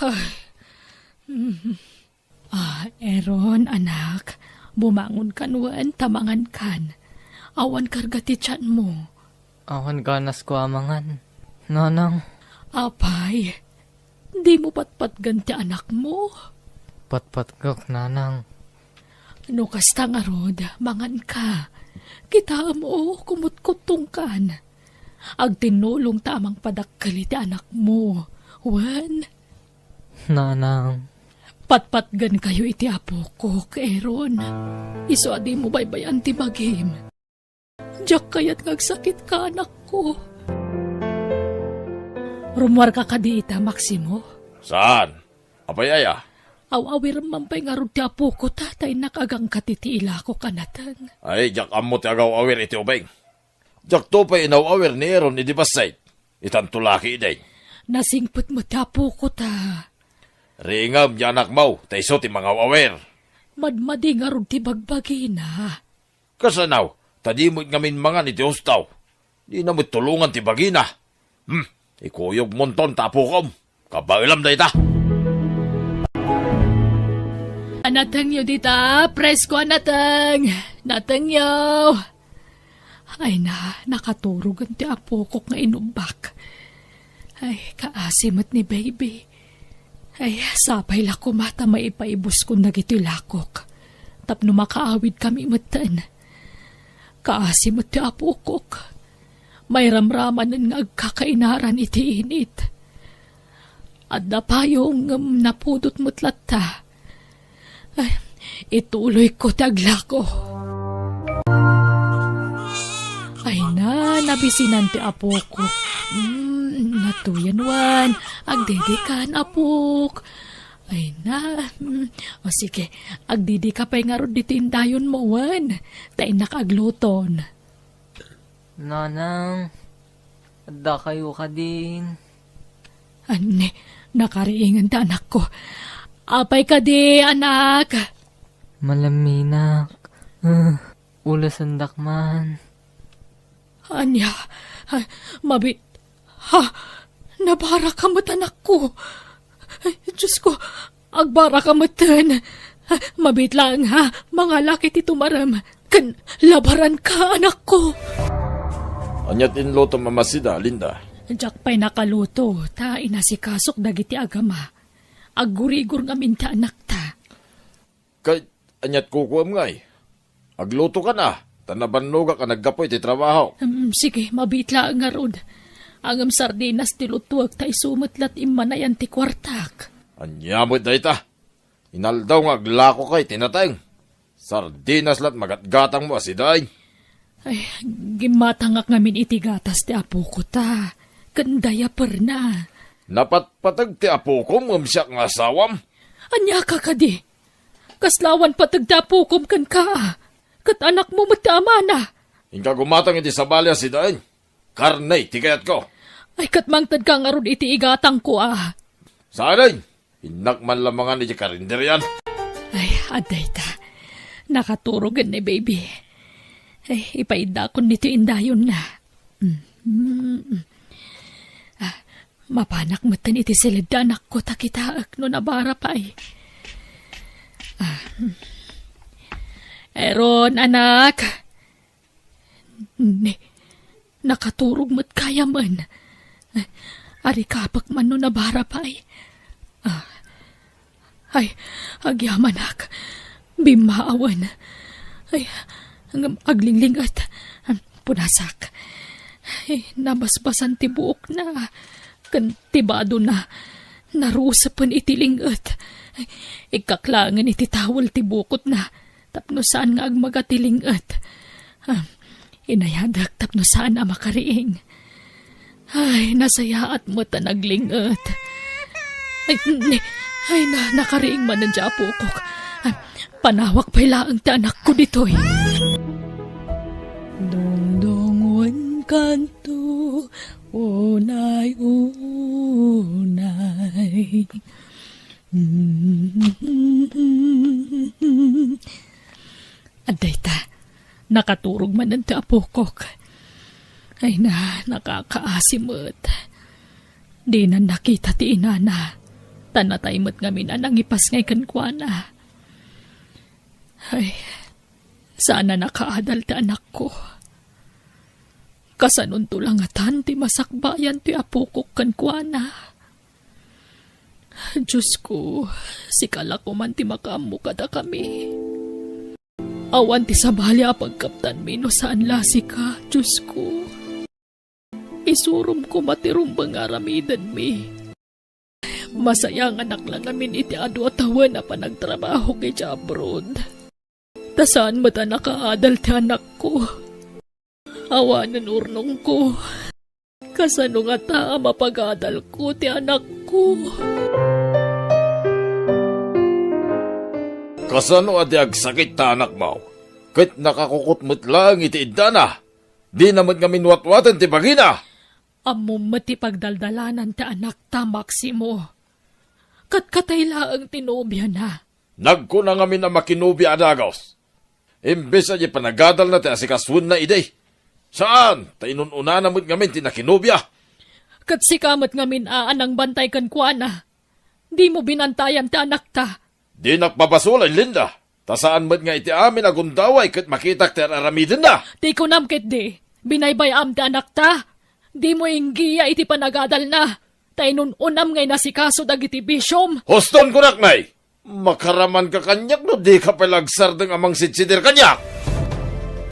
Ay. Mm. Ah, Aaron, anak, bumangonkan wen ta mangankan. Awan karga ti tianmo. Awan ganasko a mangan, nanang. Apay, dimo patpatgen ti anakmo? Patpatgek, nanang. No kasta ngarud, manganka. Kitaem, o, kumutkuttongkan. Agtinnulongta a mangpadakkel iti anakmo. Wen? Nanang. Patpatgenkayo iti apokok, Aaron. Isu a dimo baybay-an ti bagim. Diak kayat nga agsakitka, anakko. Rummuarka kadi ita, Maximo? Saan? Apay aya? Aw-awirem man pay ngarud ti apokota, ta innak agangkat iti ilakok a nateng. Ay, diak ammo ti agaw-awir iti ubing. Diakto pay inaw-awir ni Aaron idi bassit. Itanto la ketdi. Nasingpet met ti apokota. Ringem, ni anakmo, ta isu ti mangaw-awir. Madmadi ngarud ti bagbagina. Kasano? Ta di met ngamin mangan iti husto. Dina met tulongan ti bagina. Hmm, ikuyogmonton ta apokom. Kabaelam dayta. A natengyo dita, presko a nateng. Natengyo. Ay na, nakaturogen ti apokok nga inubbak. Ay, kaasi met ni baby. Ay, sapay la koma ta maipaibuskon dagiti lakok. Tapno makaawidkami metten. Kaasi met ti apokok. Mairamramanen nga agkakainaran iti init. Adda payong ngem napudot met latta. Ay, ituloyko ti aglako. Ay na, nabisinan ti apokok. Mm, natuyen wen. Agdidikan, apok. Ay na. Mm. O sige, agdidika pay ngarud ditoy indayonmo wen. Ta innak agluton. Nanang, adda kayo kadin? Anni, nakariingen ti anakko. Apay kadi, anak? Malaminak. Ah, ulasendak man. Ania? Ah, mabit-, Ha? Nabaraka met, anakko. Ay, Diosko, agbaraka metten. Mabiit laeng, ha? Mangalak iti tumarem. Ken labaranka, anakko. Ania ti inlutom a masida, Linda? Diak pay nakaluto, ta inasikasok dagiti agama. Aggurigor ngamin ti anakta. Ket aniat kukuem ngay? Aglutokan a, ta nabannogak a naggapu iti trabaho. Em, sige, mabiit laeng ngarud. Ngem sardinas ti lutuek ta isu met la ti immanayan ti kuartak. Ania met dayta? Inaldaw nga aglakokay ti nateng. Sardinas la ti magatgatangmo a sidain. Ay, gimmatangak ngamin iti gatas ti apokota. Ken diaperna. Napatpateg ti apokom ngem siak nga asawam? Ania ka kadi? Kasla awan pateg ti apokom kenka, a? Ket anakmo met ti amana. Inka gumatang iti sabali a sidain. Karne ti kayatko. Ay, ket mangtedka ngarud iti igatangko, a? Saan? Innak man la mangan iti karinderian. Ay, adda ita. Nakaturogen ni baby. Ay, ipaiddakon ditoy indayonna. Mm, mm, mm. Ah, mapanak metten iti siled ti anakko ta kitaek no nabara pay. Ah, mm. Eron, anak. Ni, nakaturog met gayam. Arikapek man no nabara pay. Ah. Ay, agyamanak. Bimmaawen. Ay, ngem aglinglinget. Punasak. Ay, nabasbasan ti buokna. Ken ti badona. Narusepen iti linget. Ay, ikkak laengen iti tawel ti bukotna. tapno saan nga agmaga ti ling-et. Ah, inayadek tapno saan a makariing. Ay, nasayaat met a nagling-et. Ay, ni, ay, na, nakariing manen ti apokok. Ah, panawak pay laeng ti anakko ditoy. Dongdong wen kanto, unay, unay. Adda ita, nakaturog manen ti apokok. Ay na, nakakaasi met. Dinan nakita ti inana, ta natay met ngamin a nangipasngay kenkuana. Ay, saan a nakaadal ti anakko. Kasanonto la ngatan ti masakbayan ti apokok kenkuana? Diosko, sika la koman ti makaammo kadakami. Awan ti sabali a pagkaptanmi no saan la sika, Diosko. Isurom koma ti rumbeng nga aramidenmi. Masayanganak la ngamin iti adu a tawen a panagtrabaho iti abroad. Ta saan met a nakaadal ti anakko. Awanen urnongko. Kasano ngata a mapagadalko ti anakko? Kasano a di agsakit ta anakmo? Ket nakakukot met laeng iti iddana. Dina met ngamin watwaten ti bagina. Ammom met ti pagdaldalanan ti anakta, Maximo. Katkatay laeng ti nobiana. Nagkuna ngamin a makinobia a dagus. Imbes a di panagadalna ti asikasuenna idi. Saan, ta inun-unana met ngamin ti nakinobia. Ket sika met ngamin a nangbantay kenkuana. Dimo binantayan ti anakta. Dinak pabasolen, Linda. Ta saan met nga iti amin a gundaway ket makitak ti ar-aramidenna. Ti kunam ketdi, binaybay-am ti anakta. Dimo inggiya iti panagadalna. Ta inun-unam nga inasikaso dagiti bisiom. Huston kunak, Nay! Makaramanka kaniak no dika pay la agsardeng a mangsidsidi kaniak!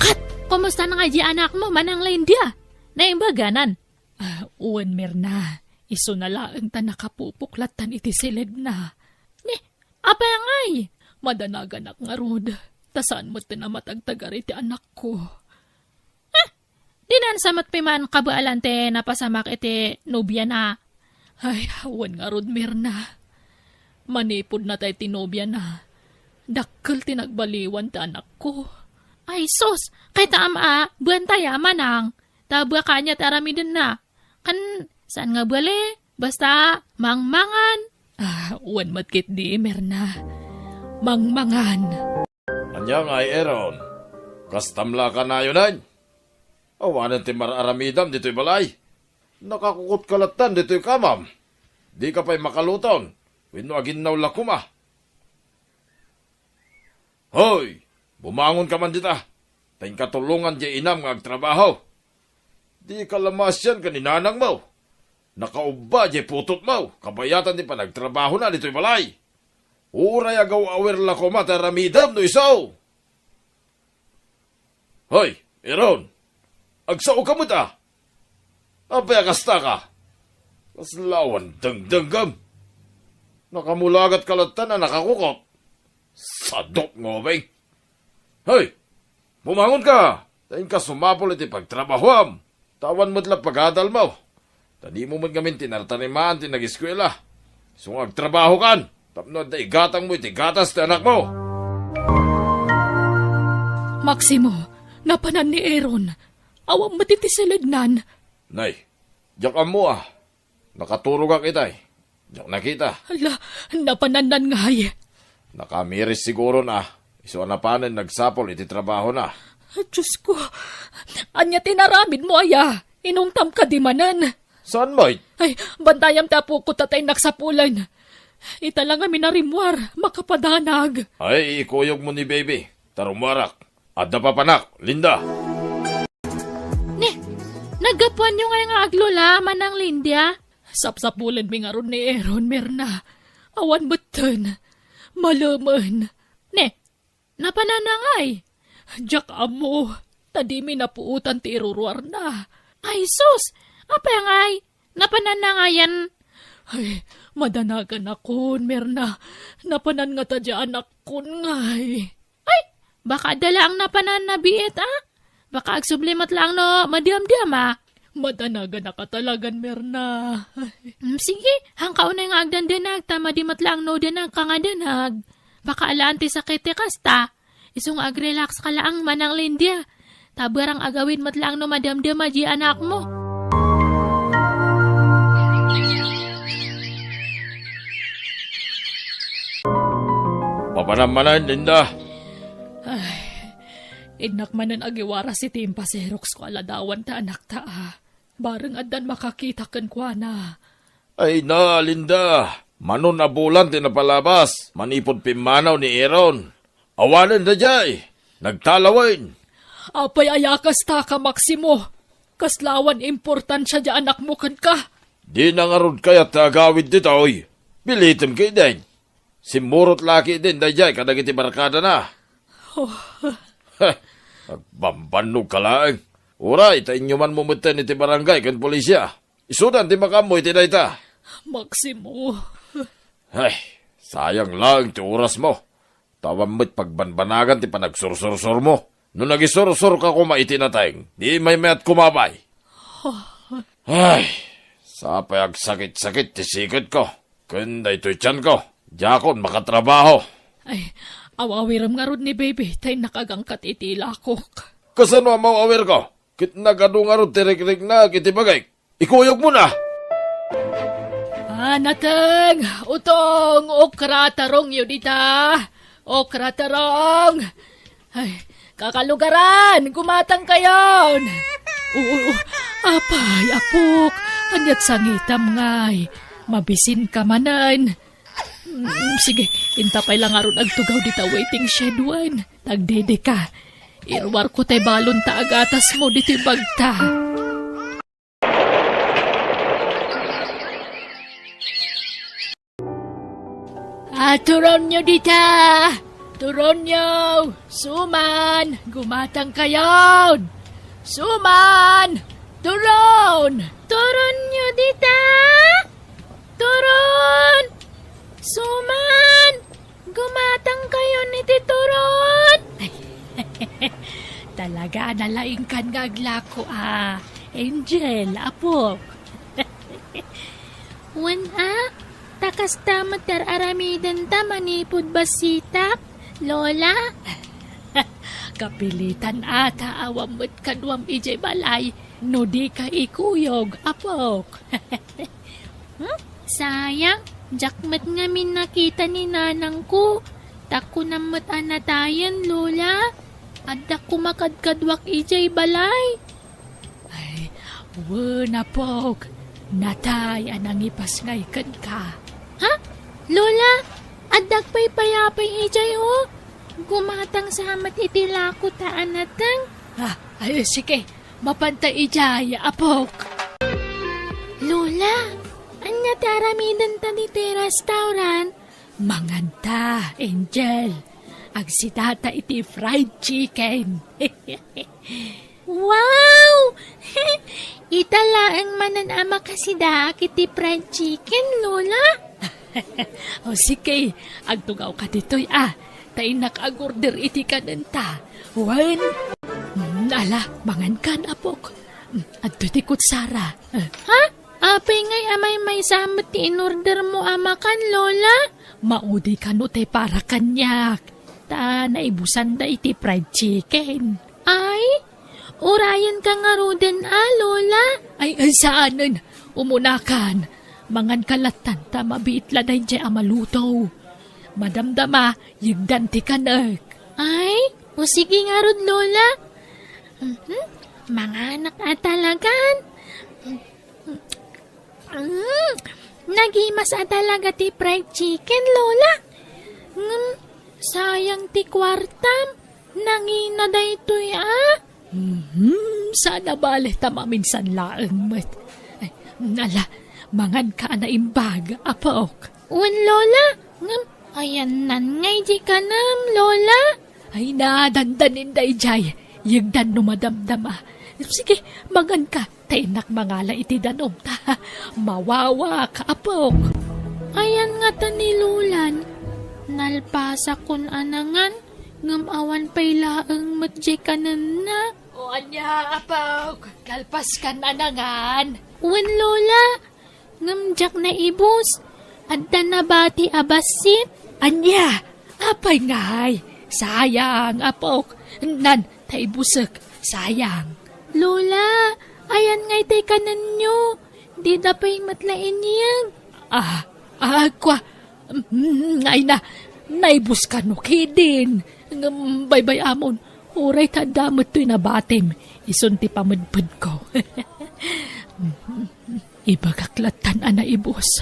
Kat, kumusta na nga di anakmo, Manang Lindia? Naimbaganan? Ah, wen, Mirna. Isuna laeng ta nakapupok lattan iti siledna. Ni, apay ngay? Madanaganak ngarud. Ta saan met ti namatagtagar iti anakko. Eh, dinan sa met piman kabaelan ti napasamak iti nobiana. Ay, wen ngarud, Mirna. Manipud natay ti nobiana, dakkel ti nagbaliwan ti anakko. Ay, sus! Kayta am a, buantaya, Manang. Ta bua kaniak ti aramidenna. Kan, saan nga bali? Basta, mangmangan. Ah, wen met ketdi, Mirna. Mangmangan. Ania ngay, Aaron? Kastam la kanayonen? Awanen ti mar-aramidam ditoy balay. Nakakukotka lattan ditoy kamam. Dika pay makaluton wenno aginnaw la koma. Hoy! Bumangonka man dita, ta inka tulongan diay inam nga agtrabaho. Dika la maasian ken ni nanangmo. Nakaubba diay putotmo, kabayatan ti panagtrabahona ditoy balay. Uray agaw-awir la koma ti aramidem no isu. Hoy, Aaron! Agsaoka met a! Apay a kastaka? Kasla awan dengdengngem. Nakamulagat ka lattan a nakakukot. Sadot nga ubing. Hoy! Bumangonka! Ta inka sumapul iti pagtrabahoam. Ta awan met la pagadalmo. Ta dimo met ngamin tinartarimaan ti nageskuela. Isu nga agtrabahokan tapno adda igatangmo iti gatas ti anakmo. Maximo, napanan ni Aaron. Awan met iti silednan. Nay, diak ammo a. Nakaturogak itay. Diak nakita. Ala, napanannan ngay. Nakamiris siguron a. Isu a napanen nagsapul iti trabahona. Diosko, ania ti inaramidmo aya? Inungtam kadi manen? Saan met? Ay, bantayam ti apok ta tay nagsapulen. Ita la ngamin a rimmuar, makapadanag. Ay, ikuyogmo ni baby. Ta rummuarak. Adda papanak, Linda. Ni, naggapuanyo ngay nga aglula, Manang Linda? Sapsapulenmi ngarud ni Aaron, Mirna. Awan metten. Malemen. Ni, napananna ngay? Diak ammo, ta dimi napuotan ti iruruarna. Ay, sus! Apay ngay? Napananna ngayen? Ay, madanaganakon, Mirna. Napanan ngata diay anakkon ngay. Ay, Baka adda laeng napanan nabiit, a? Baka agsubli met laeng no madiamdiama. Madanagan a katalagan, Mirna. Mm, sige, hangka unay nga agdandanag, ta madi met laeng no danag ka nga danag. Baka alaan ti sakit ti kasta. Isu nga agrelax ka laeng, Manang Lindia. Ta barang agawid met laeng no madamdama di anakmo. Papanam manen, Linda. Ay, innak manen agiwaras iti impaserox ko a ladawan ta anakta, a. Bareng addan makakita kenkuana. Ay na, Linda, manon a bulan ti napalabas manipud pimmanaw ni Aaron. Awanen daydiay, nagtalawen. Apay aya kasta ka, Maximo? Kaslawan importansia di anakmo kenka? Dina ngarud kayat ti agawid ditoy. Pilitem ketdin. Simmurot la ketdin daydiay kadagiti barkadana. Oh. Heh, agbambannog ka laeng. Uray, ta inyumanmo metten iti barangay ken polisia. Isudan ti makaammo iti dayta. Maximo. Ay, sayang laeng ti orasmo. Ta awan met pagbanbanagan ti panagsursursurmo. No nagisursurka koma iti nateng, di maymayat koma pay. Ay, sapay agsakit-sakit ti siketko. Ken daytoy tianko, diakon makatrabaho. Ay, aw-awirem ngarud ni Baby, ta innak agangkat iti ilakok. Kasano a maw-awirko? Ket nagadu ngarud ti rikriknak iti bagik. Ikuyogmona! A, nateng, utong, okra tarongyo dita. Okra tarong. Ay, kakalugaran, gumatangkayon. Oo, apay, apok, ania't sangitam ngay? Mabisinka manen. Mm, sige, inta pay la ngarud agtugaw dita waiting shed wen. Tagdedeka. Iruarko tay balon ta agatasmo ditoy bagta. A, turonyo dita! Turonyo! Suman! Gumatangkayon! Suman! Turon! Turonyo dita! Turon! Suman! Gumatangkayon iti turon! Talaga a nalaingkan nga aglako, a. Angel, apok. Wen, a, ta kasta met ti ar-aramidenta manipud bassitak, Lola? Kapilitan a ta awan met kaduam idiay balay no dika ikuyog, apok. Hmm? Sayang, diak met ngamin nakita ni nanangko. Ta kunam met a natayen, Lola. Adda koma kadkaduak idiay balay. Ay, wen, apok. Natay a nangipas ngay kenka. Ha? Lola, addak pay payapay idiay, o. Gumatang sa met iti lako ta a nateng. Ah, ay, sige. Mapanta idiay, apok. Lola, ania ti aramidenta ditoy restaurant? Manganta, Angel. Agsidata iti fried chicken. Wow! Ita laeng manen a makasidaak iti fried chicken, Lola. O, sige, agtugawka ditoy, a. Ta innak agorder iti kanenta. Wen? Mm, ala, mangankan, apok. Mm, adtoy ti kutsara. Eh. Ha? Apay ngay a maymaysa met ti inordermo a makan, Lola? Maudi kano ti para kaniak. Ta naibusanda iti fried chicken. Ay, urayenka ngaruden a, Lola? Ay, ay, saanen. Umunakan. Manganka lattan ta mabiit la daydiay a maluto. Madamdama, yegdan ti kanek. Ay, o sige ngarud, Lola. Mhm, manganak a talagan. Mm, nagimas a talaga ti fried chicken, Lola. Ngem, sayang ti kuartam. Nangina daytoy, a? Mhm, saan a bale ta maminsan laeng met. Ay, ala, manganka a naimbag, apok. Wen, Lola. Ngem, ayannan ngay di kanem, Lola? Ay, nadandanin daydiay. Yegdan no madamdama. Sige, manganka. Ta innak mangala iti danum ta mawawak, apok. Ayan ngata ni Lolan? Nalpasakon a nangan, Ngem awan pay laeng met diay kanenna. O ania, apok, nalpaskan a nangan? Wen, Lola. Ngem diak naibus. Adda nabati a bassit. Ania? Apay ngay? Sayang, apok. Nan, ta ibusek. Sayang. Lola, ayan ngay tay kanenyo. Dida pay met la inyeg. Ah, ah, kua. Mm, ay na, naibus kano ketdin. Ngem baybay-amon, uray ta adda met toy nabatim, isun ti pamedpedko. Ibagak lattan a naibus,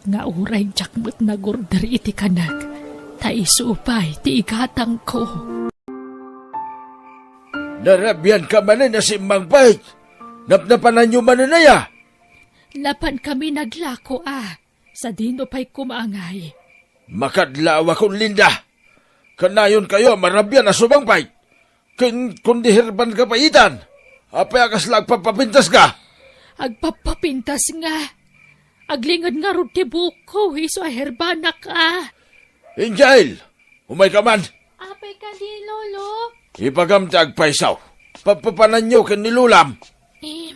nga uray diak met nagurder iti kanek, ta isu pay ti igatangko. Narabianka manen a simmangpet? Napnapananyo manen aya? Napankami naglako a. Sadino pay koma ngay? Makadlawakon, Linda. Kanayonkayo a marabian a sumangpet. Ken, kundi herbanka pay itan. Apay a kasla agpapapintaska? Agpapapintas nga. Aglinged ngarud ti buokko, isu a herbanak a. Angel! Umayka man. Apay kadi, Lolo? Ibagam ti agpayso. Papapananyo ken ni Lolam. Eh,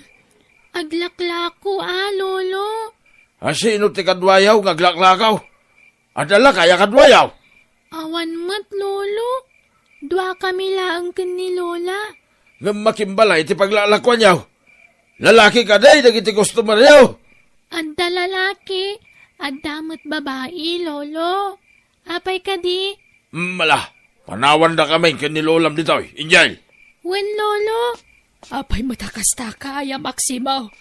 aglaklako a, Lolo. A, sino ti kaduayo nga aglaklako? Adda lakay a kaduayo? Awan met, Lolo. Duakami laeng ken ni Lola. Ngem makimbalay ti paglalakuanyo. Lalaki kadi dagiti customeryo? Adda lalaki, adda met babai, Lolo. Apay kadi? Mm, ala, panawandakami ken ni Lolam ditoy, Angel. Wen, Lolo. Apay met a kasta ka aya, Maximo?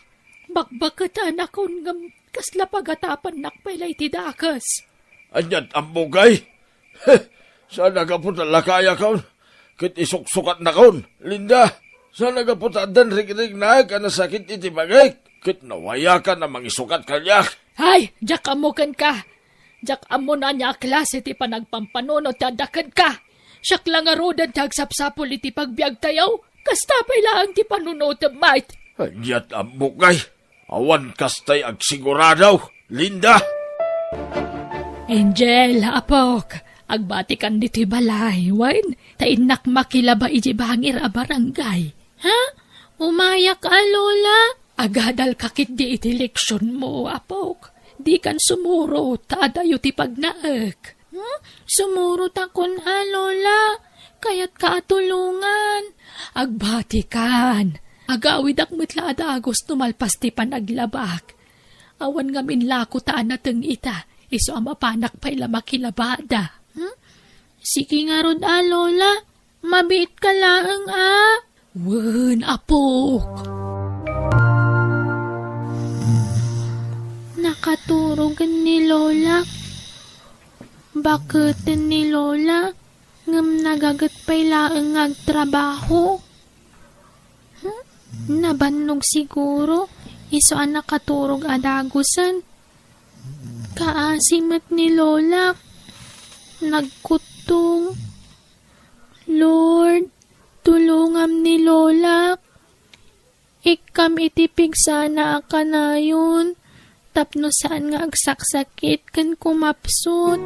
Bakbaketanakon ngem kasla pagatapannak pay la iti dakes. Aniat ammok ay? Saan a gapu ta lakayakon ket isuksukatnakon, Linda. Saan a gapu ta addan rikriknaek a nasakit iti bangik ket nawayakan a mangisukat kaniak. Ay, diak ammo kenka. Diak ammo no ania a klase ti panagpampanunot ti adda kenka. Siak la ngaruden ti agsapsapul iti pagbiagtayo. Kasta pay laeng ti panunotem, Mart. Aniat ammok ay? Awan kastay agsigurado, Linda. Angel, apok, agbatikan ditoy balay, wen, ta innak makilaba iti bangir a barangay. Ha? Umayak a, Lola. Agadalka ketdi iti leksionmo, apok. Dikan sumurot, ta adayo ti pagnaek. Hmm? Sumurotakon a, Lola. Kayatka a tulongan. Agbatikan. Agawidak met la a dagus no malpas ti panaglabak. Awan ngamin lako ta a nateng ita, isu a mapanak pay la makilabada. Hmm? Sige ngarud a, Lola. Mabiitka laeng a. Wen, apok. Nakaturogen ni Lola. Baketen ni Lola, ngem nagaget pay laeng nga agtrabaho. Hmm? Nabannog siguro, isu a nakaturog a dagusen. Kaasi met ni Lola. Nagkuttong. Lord, tulongam ni Lolak. Ikkam iti pigsana a kanayon, tapno saan nga agsaksakit ken kumapsut.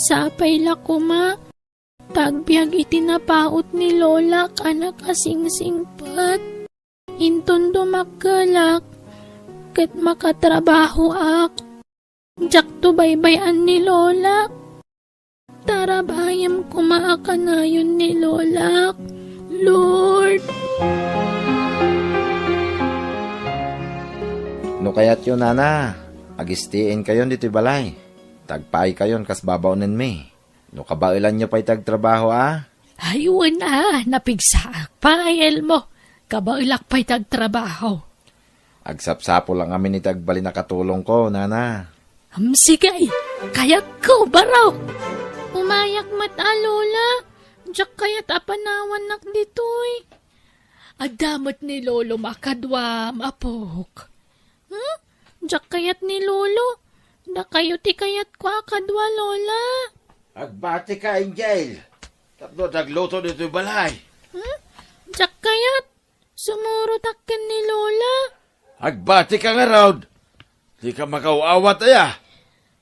Sapay la koma, ta agbiag iti napaut ni Lolak a nakasingsingpet. Inton dumakkelak, ket makatrabahoak. Diakto baybay-an ni Lola. Tarabayem koma a kanayon ni Lola. Lord. No kayatyo, nana, agistienkayon ditoy balay. Tagpaaykayon kas babaonenmi. No kabaelanyo pay ti agtrabaho a? Ay, wen a, napigsaak pay, Elmo. Kabaelak pay ti agtrabaho. Agsapsapul a ngamin iti agbalin a katulongko, nana. Am, sige, kayatko, barok. Umayak met a, Lola. Diak kayat a panawannak ditoy. Adda met ni Lolo a kaduam, apok. Hmm? Diak kayat ni Lolo. Dakayo ti kayatko a kadua, Lola. Agbatika, Angel. Tapno dagluto ditoy balay. Hmm? Diak kayat. Sumurotak ken ni Lola. Agbatika ngarud. Dika makaaw-awat aya.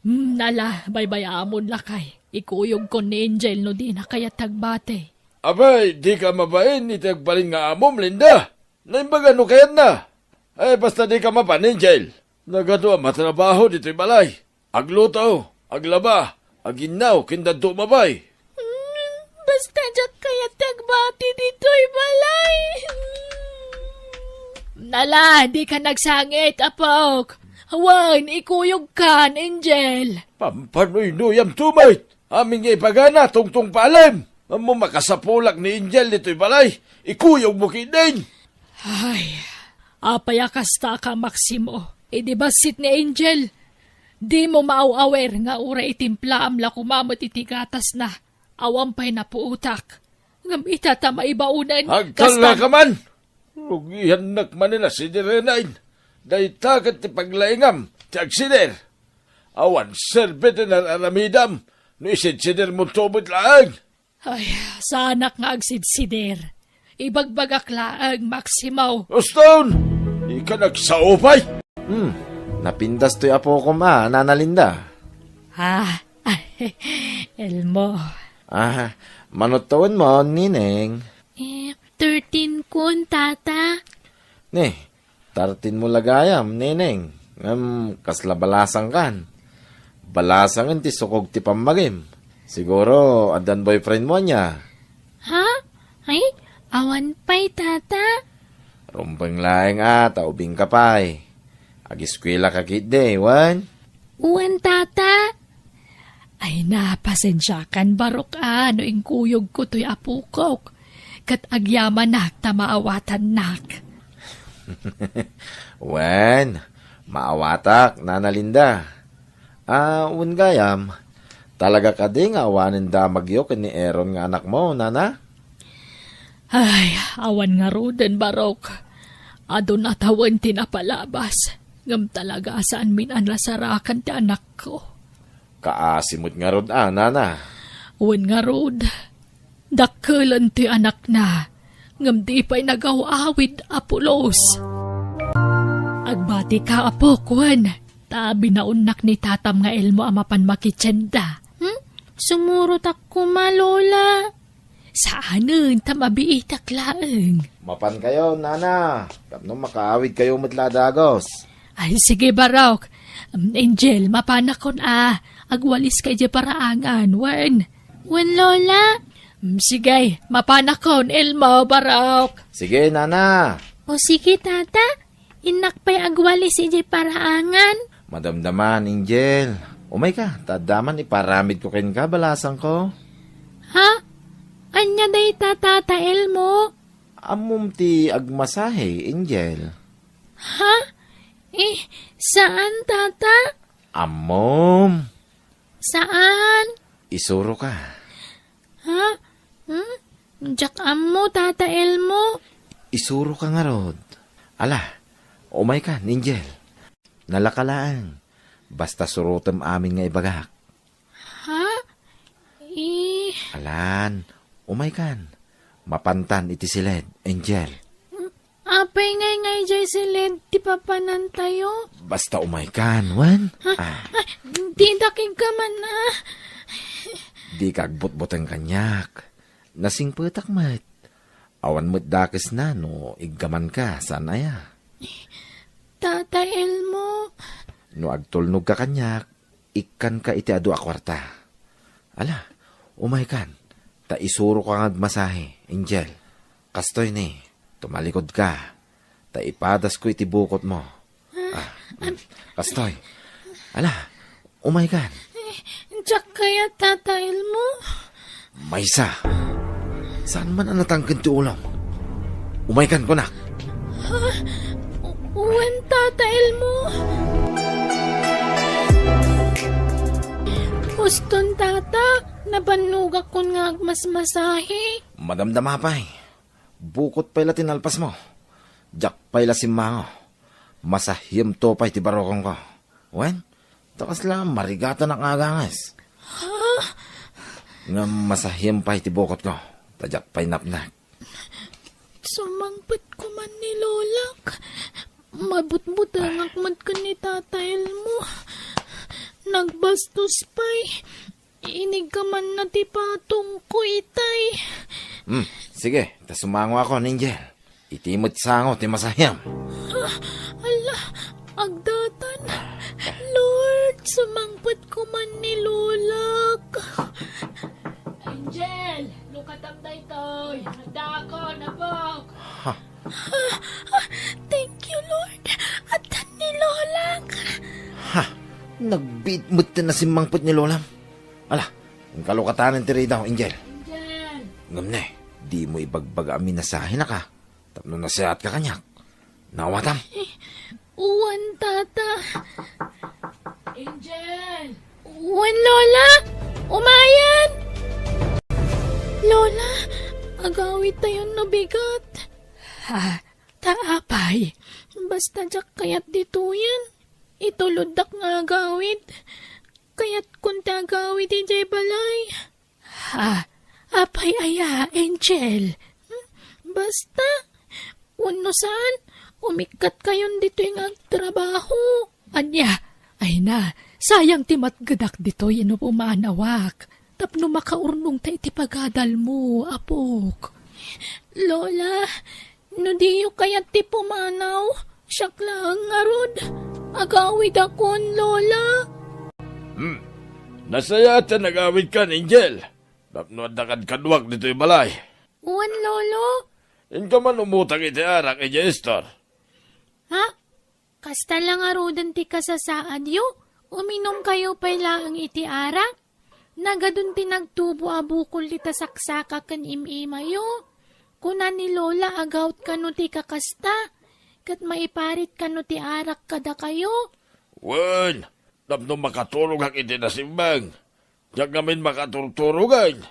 Hmm, ala, baybayamon lakay. Ikuyogkon ni Angel no dina kayat ti agbati. Abay, dika mabain iti agbalin nga amom, Linda. Naimbaga no kayatna. Ay, basta dika mapan, Angel. Nagadu a matrabaho ditoy balay. Agluto, aglaba, aginnaw, ken dadto umabay. Hmm, basta diak kayat ti agbati ditoy balay. Nala, dika nagsangit, apok. Wen, ikuyogkan, Angel. Pampanuynuyam tumet. Amin nga ibagana, tungtungpalem. Ammo makasapulak ni Angel ditoy balay. Ikuyogmo ketdin. Ay, apay a kasta ka, Maximo? Idi bassit ni Angel, dimo maaw-awer nga uray itimplaam la koma met iti gatasna. Awan pay napuotak. Ngem ita ta maibaonen, agkalla kastan- ka man! Rugiannak manen a sidirenain. Dayta ket ti paglaingam ti agsider. Awan serbi ti nararamidam no isidsidermo tumet laeng. Ay, saanak nga agsidsider. Ibagbagak laeng, Maximo. Uston! Ika nagsao pay! Hmm, napintas toy apokom a, Nana Linda. Ah, Elmo. Ah, mano tawenmo, Nineng? Eh, thirteen kon, Tata. Ne, thirteen mo la gayam, Nineng. Ngem, kasla balasangkan. Balasangen ti sukog ti pammagim. Siguro, addan boyfriend mo ania? Ha? Ay, awan pay, Tata. Rumbeng laeng a, ta ubing ka pay. Agiskuela ka ketdi, wen? Wen, Tata. Ay, napasensiakan, Barok, a, no inkuyogko toy apokok, ket agyamanak ta maawatannak. Wen, maawatak, Nana Linda. A, wen gayam, talaga kadi nga awanen damagyo ken ni Aaron nga anakmo, Nana? Ay, awan ngaruden, Barok. Adun a tawen ti napalabas, ngem talaga a saanmin a nasarakan ti anakko. Kaasi met ngarud a, Nana. Wen ngarud, dakkelen ti anakna, ngem di pay nagaw-awid a pulos. Agbatika, apok, wen, ta binaonnak ni tatam nga Elmo a mapan makitienda. Hmm? Sumurotak koma, Lola. Saanen, ta mabiitak laeng. Mapankayo, Nana, tapno makaawidkayo met la a dagus. Ay, sige, Barok. Em, Angel, mapanakon a. Agwaliska idiay paraangan, wen? Wen, Lola. Em, sige, mapanakon, Elmo, Barok. Sige, Nana. O sige, Tata. Innak pay agwalis idiay paraangan. Madamdama, Angel. Umayka, ta adda man iparamidko kenka, balasangko. Ha? Ania dayta, Tata Elmo? Ammom ti agmasahe, Angel. Ha? Eh, saan, Tata? Ammom. Saan? Isuroka. Ha? Hmm? Diak ammo, Tata Elmo. Isuroka ngarud. Ala, umaykan, Angel. Nalaka laeng. Basta surotem amin nga ibagak. Ha? Eh. Alan, umaykan. Mapantan iti siled, Angel. Apay ngay nga idiay siled ti papanantayo? Basta umaykan, wen? Ha? Ah. Ay, didak iggaman, ah. Dika agbutbuteng kaniak. Nasingpetak met. Awan met dakesna no iggamanka, saan aya? Tata Elmo. No agtulnogka kaniak, ikkanka iti adu a kuarta. Ala, umaykan, ta isuroka nga agmasahe, Angel. Kastoy ni, tumalikod ka, ta ipadasko iti bukotmo. Ah, mm, kastoy. Ala, umaykan. Diak kayat, Tata Elmo. Maysa. Saan man a natangken ti ulom? Umaykan, kunak. Ha? U-, wen, Tata Elmo. Uston, Tata, nabannogakon nga agmasmasahe. Madamdama pay. Bukot pay la ti nalpasmo. Diak pay la simmango. Masahiemto pay ti barukongko. Wen, ta kasla marigatanak nga aganges. Ha? Ngem masahiam pay ti bukotko, ta diak pay napnek. Sumangpet koman ni Lolak. Mabutbutengak met ken ni Tata Elmo. Nagbastos pay. Iniggamanna ti patongko itay. Hmm, sige, ta sumangoakon, Angel. Iti met sango ti masahem. Ah, ala, agdatan. Lord, sumangpet ko man ni Lolak. Angel, lukatam daytoy. Addaakon, apok. Ha? Ah, ah, thank you, Lord. Addan ni Lolak. Ha? Nagbiit met ti nasimmangpet ni Lolam. Ala, inka lukatanen ti ridaw, Angel. Angel! Ngem ne, dimo ibagbaga a minasahenaka tapno nasayaat ka kaniak. Naawatam? Wen, Tata. Angel! Wen, Lola! Umayen! Lola, agawidtayon no bigat. Ha? Ta apay? Basta diak kayat ditoyen. Ituloddak nga agawid. Kayatkon ti agawid idiay balay. Ha? Apay aya, Angel? Hmm? Basta, wenno saan, umikkatkayon ditoy nga agtrabaho. Ania? Ay na, sayang ti matgedak ditoy no pumanawak. Tapno makaurnongta iti pagadalmo, apok. Lola, no diyo kayat ti pumanaw, siak laeng ngarud. Agawidakon, Lola. Hmm. Nasayaat ta nagawidkan, Angel. Tapno adda kadkaduak ditoy balay. Wen, Lolo. Inka man umutang iti arak idiay istor. Ha? Kasta la ngaruden ti kasasaadyo? Uminumkayo pay laeng iti arak? Nagadun ti nagtubo a bukol dita saksaka ken im-imayo. Kuna ni Lola a gaut kano ti kakasta, ket maiparit kano ti arak kadakayo. Wen, tapno makaturogak iti nasimbang. Diak ngamin makaturturogan.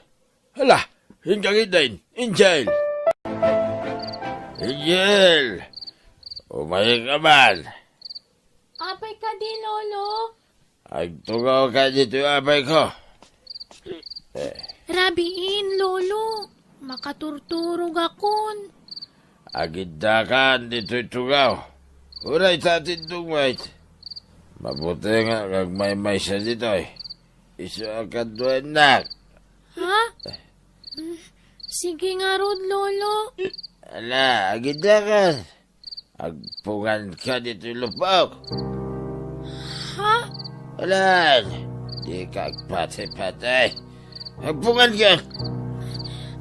Hala, inka ngaruden, Angel. Angel! Umayka man. Apay kadi, Lolo? Agtugawka ditoy, apayko. Eh. Rabiin, Lolo. Makaturturogakon. Agiddakan ditoy tugaw. Uray ta atindog met. Mabuti nga agmaymaysa ditoy. Isu a kaduaennak. Ha? Mm, sige ngarud, Lolo. Ala, agiddakan. Agpunganka ditoy lupok. Ha? Alan, dika agpatay-patay. Agpunganka.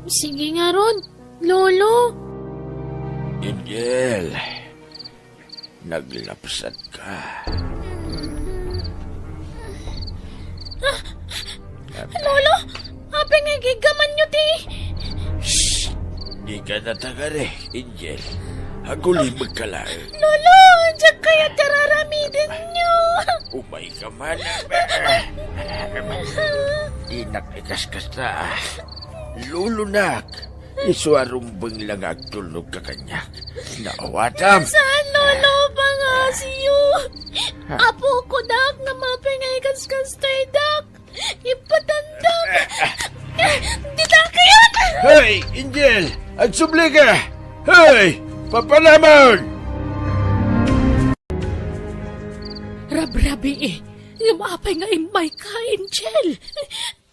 Sige ngarud, Lolo. Angel, naglapsatka. Ah, Lolo, apay nga igiggamanyo ti... Shh! Dika natagari, Angel. Agulimekka laeng. Lolo, diak kayat ti ar-aramidenyo. Umayka man. Dinak ikaskasta. Lolonak. Isu a rumbeng la nga agtulnogka kaniak. Naawatam. Saan, Lolo, pangasyo? Ha? Apoko dak nga apay nga ikaskastoy dak. Ipatandak. Ditaken! Hey, Angel! Agsublika! Hey! Papanamon! Rabrabii, ngem apay nga immayka, Angel?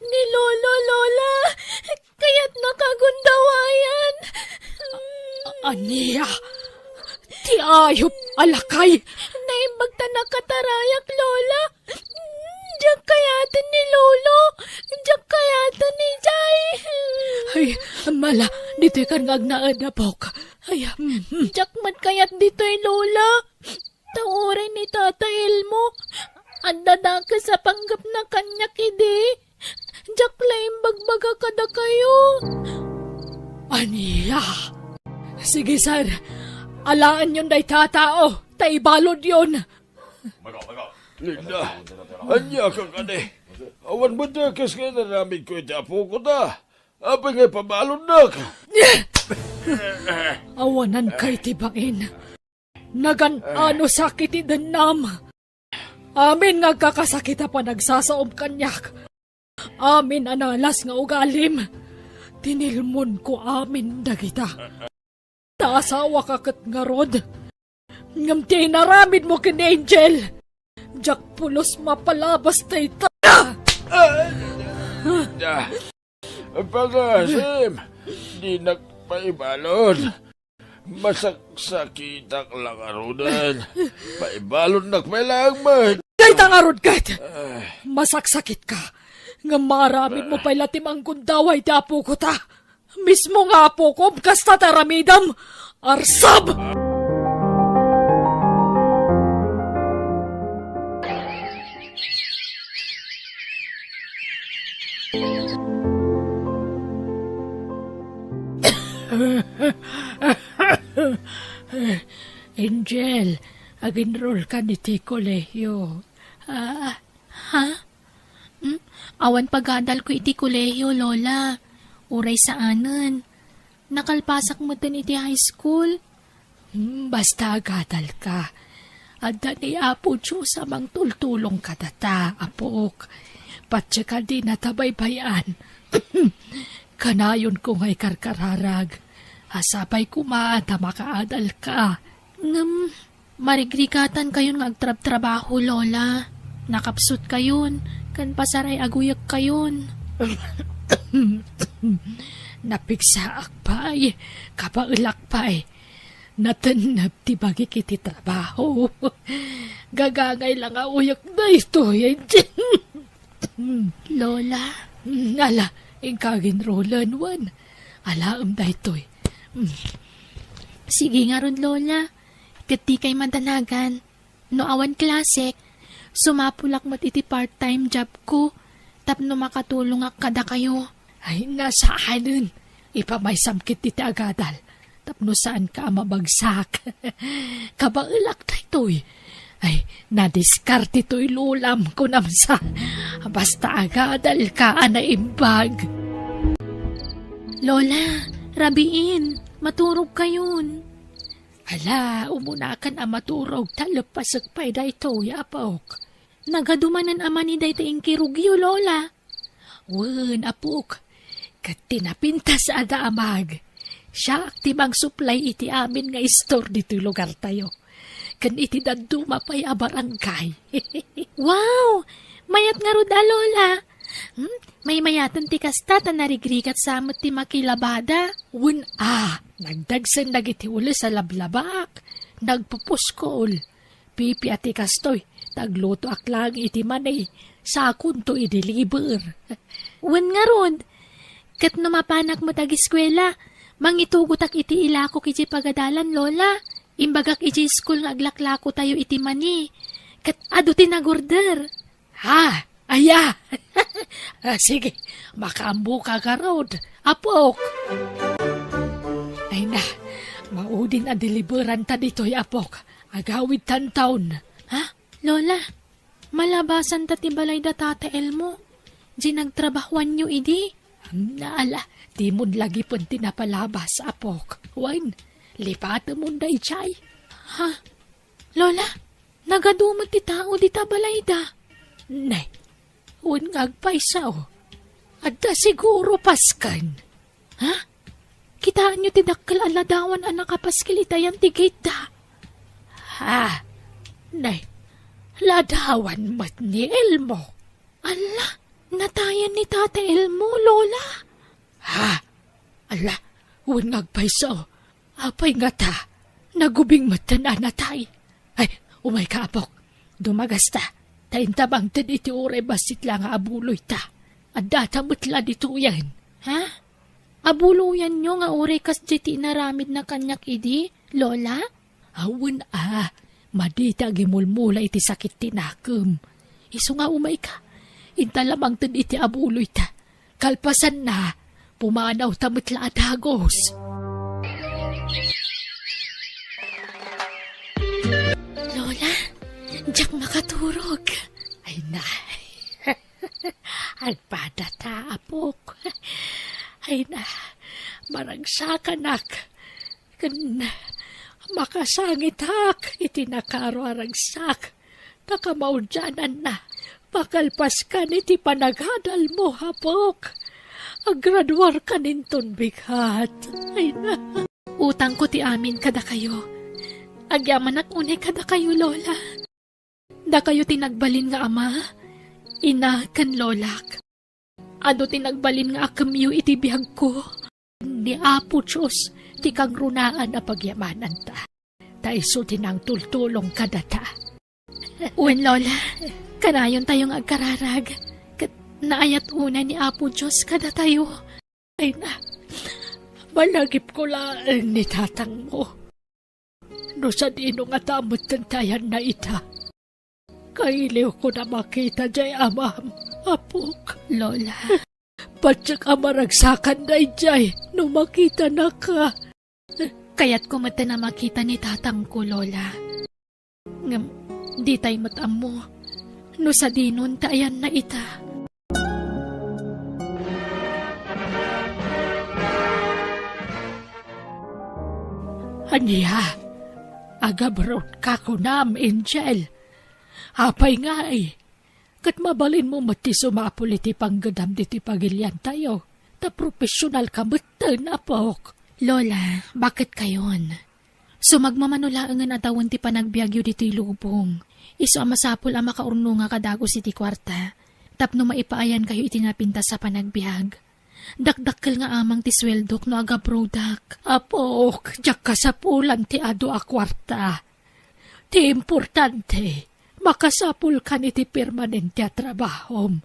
Ni Lolo, Lola, kayatnaka agundawayan. A-, ania? Ti ayup a lakay! Naimbag ta nakatarayak, Lola. Diak kayaten ni Lolo. Diak kayaten ni Jay. Ay, mala, ditoy kan nga agnaed, apok. Ay, mm, mm. Diak met kayat ditoy, Lola. Ta uray ni Tata Elmo, adda dakes a panggepna kaniak idi. Diak la imbagbaga kadakayo. Ania? Sige, sir. Alaenyon dayta a tao, ta ibaludyon. Linda, ania ka kadi? Awan met dakes nga inaramidko iti apoko ta. Apay nga ipabaludnak? Awanan kay ti bangin. Nagan-anosak iti dennam. Amin nga agkakasakit a panagsasaom kaniak. Amin a nalas nga ugalim. Tinilmonko amin dagita. Naasawaka ket ngarud. Ngem ti inaramidmo ken ni Angel, Diak pulos mapalabas dayta. Ah! Pagasim, dinak maibalon. Masaksakitak la ngaruden. Maibalonnak pay laeng met. Dayta ngarud ket, masaksakitka. Ngem maaramidmo pay la ti manggundaway ti apoko ta. Mismo nga apokom, kasta ti aramidem. Arsab! Angel, ag-enrollkan iti kolehiyo. Ah, ha? Hmm? Awan pagadalko iti kolehiyo, Lola. Uray saanen. Nakalpasak metten iti high school. Hmm, basta agadalka. Adda ni Apo Dios a mangtultulong kadata, apok. Patse ka di natabaybay-an. Kanayonko nga ikarkararag. Sapay koma ta makaadalka. Ngem, marigrigatankayon nga agtrabtrabaho, Lola. Nakapsutkayon, ken pasaray aguyekkayon. Napigsaak pay, kabaelak pay. Natennep ti bagik iti trabaho. Gagangay la nga uyek daytoy. Lola? Ala, inka ag-enrollen wen. Alaem daytoy. Sige ngarud, Lola. Ket dikay madanagan. No awan klasek, sumapulak met iti part-time job ko tapno makatulongak kadakayo. Ay, saanen. Ipamaysam ketdi ti agadal tapno saanka a mabagsak. Kabaelak daytoy. Ay, nadiskarte toy lolam, kunam sa. Basta agadalka a naimbag. Lola, rabiin, maturogkayon. Ala, umunakan a maturog ta leppasek pay daytoy, apok. Nagadu manen a mani dayta inkirugyo, Lola. Wen, apok, ket ti napintas a damag, siak ti mangsuplay iti amin nga istor ditoy lugartayo, ken iti dadduma pay a barangay. Wow! Mayat ngarud a, Lola. Hmm? Maymayaten ti kasta ta narigrigat sa met ti makilabada. Wen a, nagdagsen dagiti ules a lablabaak, nagpupuskol. Pipiat ti kastoy, ta aglutoak laeng iti mani, sakonto i-deliver. Wen ngarud, ket no mapanak met agiskuela, mangitugotak iti ilakok idiay pagadalan, Lola. Imbagak idiay school nga aglaklakotayo iti mani, ket adu ti nagorder. Ha? Aya? Ah, sige, makaammoka garud, apok. Ay na, maudin a deliveranta ditoy, apok. Agawidtan taon. Ha? Lola, malabasanta ti balay da Tata Elmo. Di nagtrabahuanyo idi? Ala, dimon lagipen ti napalabas, apok. Wen, lipatemon daydiay. Ha? Lola, nagadu met ti tao dita balayda. Ne, wen nga agpayso. Adda siguro pasken. Ha? Kitaenyo ti dakkel a ladawan a nakapaskil ita yan ti gate da. Ha? Ne, ladawan met ni Elmo. Alla, natayen ni Tata Elmo, Lola. Ha? Alla, wen nga agpayso. Apay ngata? Nagubing metten a natay. Ay, umayka, apok. Dumagasta. Ta inta mangted iti uray bassit la nga abuloyta. Addata met la ditoyen. Ha? Abuloyanyo nga uray kasdiay ti inaramidna kaniak idi, Lola? Awan a, madi ti agimulmula iti sakit ti nakem. Isu nga umayka, inta la mangted iti abuloyta. Kalpasanna, pumanawta met la a dagus. Lola, diak makaturog. Ay na. Agpadata, apok. Ay na, maragsakanak. Ken makasangitak iti nakaro a ragsak ta kamaudiananna, pakalpaskan iti panagadalmo, apok. Agraduarkan inton bigat. Ay na. Utangko ti amin kadakayo. Agyamanak unay kadakayo, Lola. Dakayo ti nagbalin nga ama, ina, ken lolak. Adu ti nagbalin nga akemyo iti biagko. Ni Apo Dios ti kangrunaan a pagyamananta. Ta isu ti nangtultulong kadata. Wen, Lola, kanayontayo nga agkararag. Ket naayat unay ni Apo Dios kadatayo. Ay na, malagipko laeng ni tatangmo. No sadino ngata a metten ti ayanna ita. Kailiwko a makita jay amam, apok. Lola. Patiek a maragsakan dayjay no makitanaka. Kayatko metten a makita ni tatangko, Lola. Ngem, ditay met ammo no sadinon ti ayanna ita. Ania? Agabroadka kunam, Angel? Apay ngay? Ket mabalinmo met ti sumapul iti panggedam diti pagiliantayo, ta profesionalka metten, apok. Lola, baketkayon? Sumagmamano laengen a tawen ti panagbiagyo ditoy lubong. Isu a masapul a makaurnongak a dagus iti kuarta, tapno maipaayankayo iti napintas a panagbiag. Dakdakkel nga amang ti sueldok no agabroadak. Apok, diak kasapulan ti adu a kuarta. Ti importante, makasapulkan iti permanente a trabahom.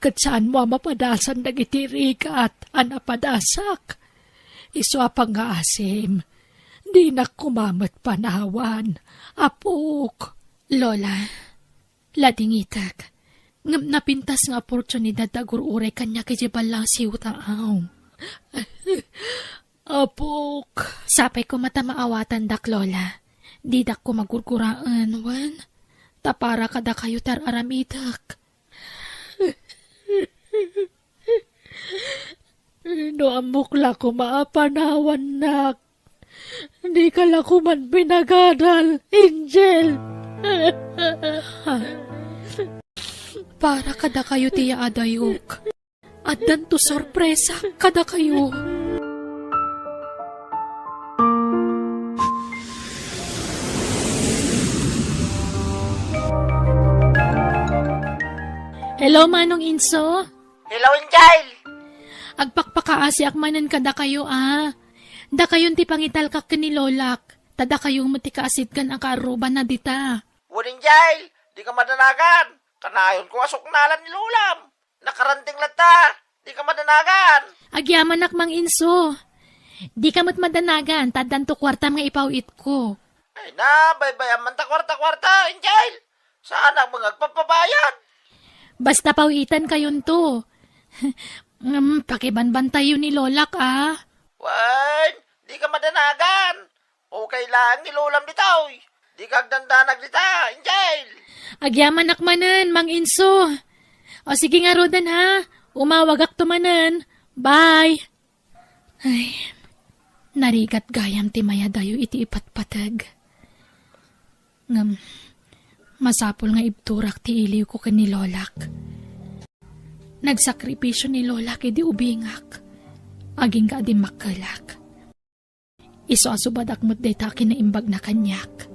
Ket saanmo a mapadasan dagiti rigat a napadasak. Isu a pangngaasim, dinak koma met panawan, apok. Lola, ladingitek. Ngem napintas nga oportunidad ta agur-uray kaniak iti ballasiw ta aw. Apok. Sapay koma ta maawatandak, Lola. Didak koma gurguraen, wen? Ta para kadakayo ti ar-aramidek. No ammok la koma a panawannak, dika la koman pinagadal, Angel. Para kadakayo ti yaadayok. Addanto sorpresa kadakayo. Hello, Manong Inso. Hello, Angel. Agpakpakaasiak manen kadakayo, a. Dakayon ti pangitalkak ken ni Lolak, ta dakayo met ti kaasitgan a kaarrubanna dita. Wen, Angel, dika madanagan. Kanayonko a suknalan ni Lolam. Nakaranteng latta. Dika madanagan. Agyamanak, Mang Inso. Dika met madanagan, ta addanto kuartam nga ipaw-itko. Ay na, baybay-am man ta kuarta-kuarta, Angel. Saanak met nga agpapabayad. Basta paw-itankayonto. Ngem, pakibanbantayo ni Lolak, a. Wen, dika madanagan. Okay laeng ni Lolam ditoy. Dika agdandanag dita, Angel. Agyamanak manen, Mang Inso. O sige ngaruden, ha. Umawagakto manen. Bye. Ay, narigat gayam ti mayadayo iti ipatpateg. Ngem, masapul nga ibturak ti iliwko ken ni Lolak. Nagsakripisio ni Lolak idi ubingak, agingga a dimmakkelak. Isu a subadak met dayta a kinaimbagna kaniak.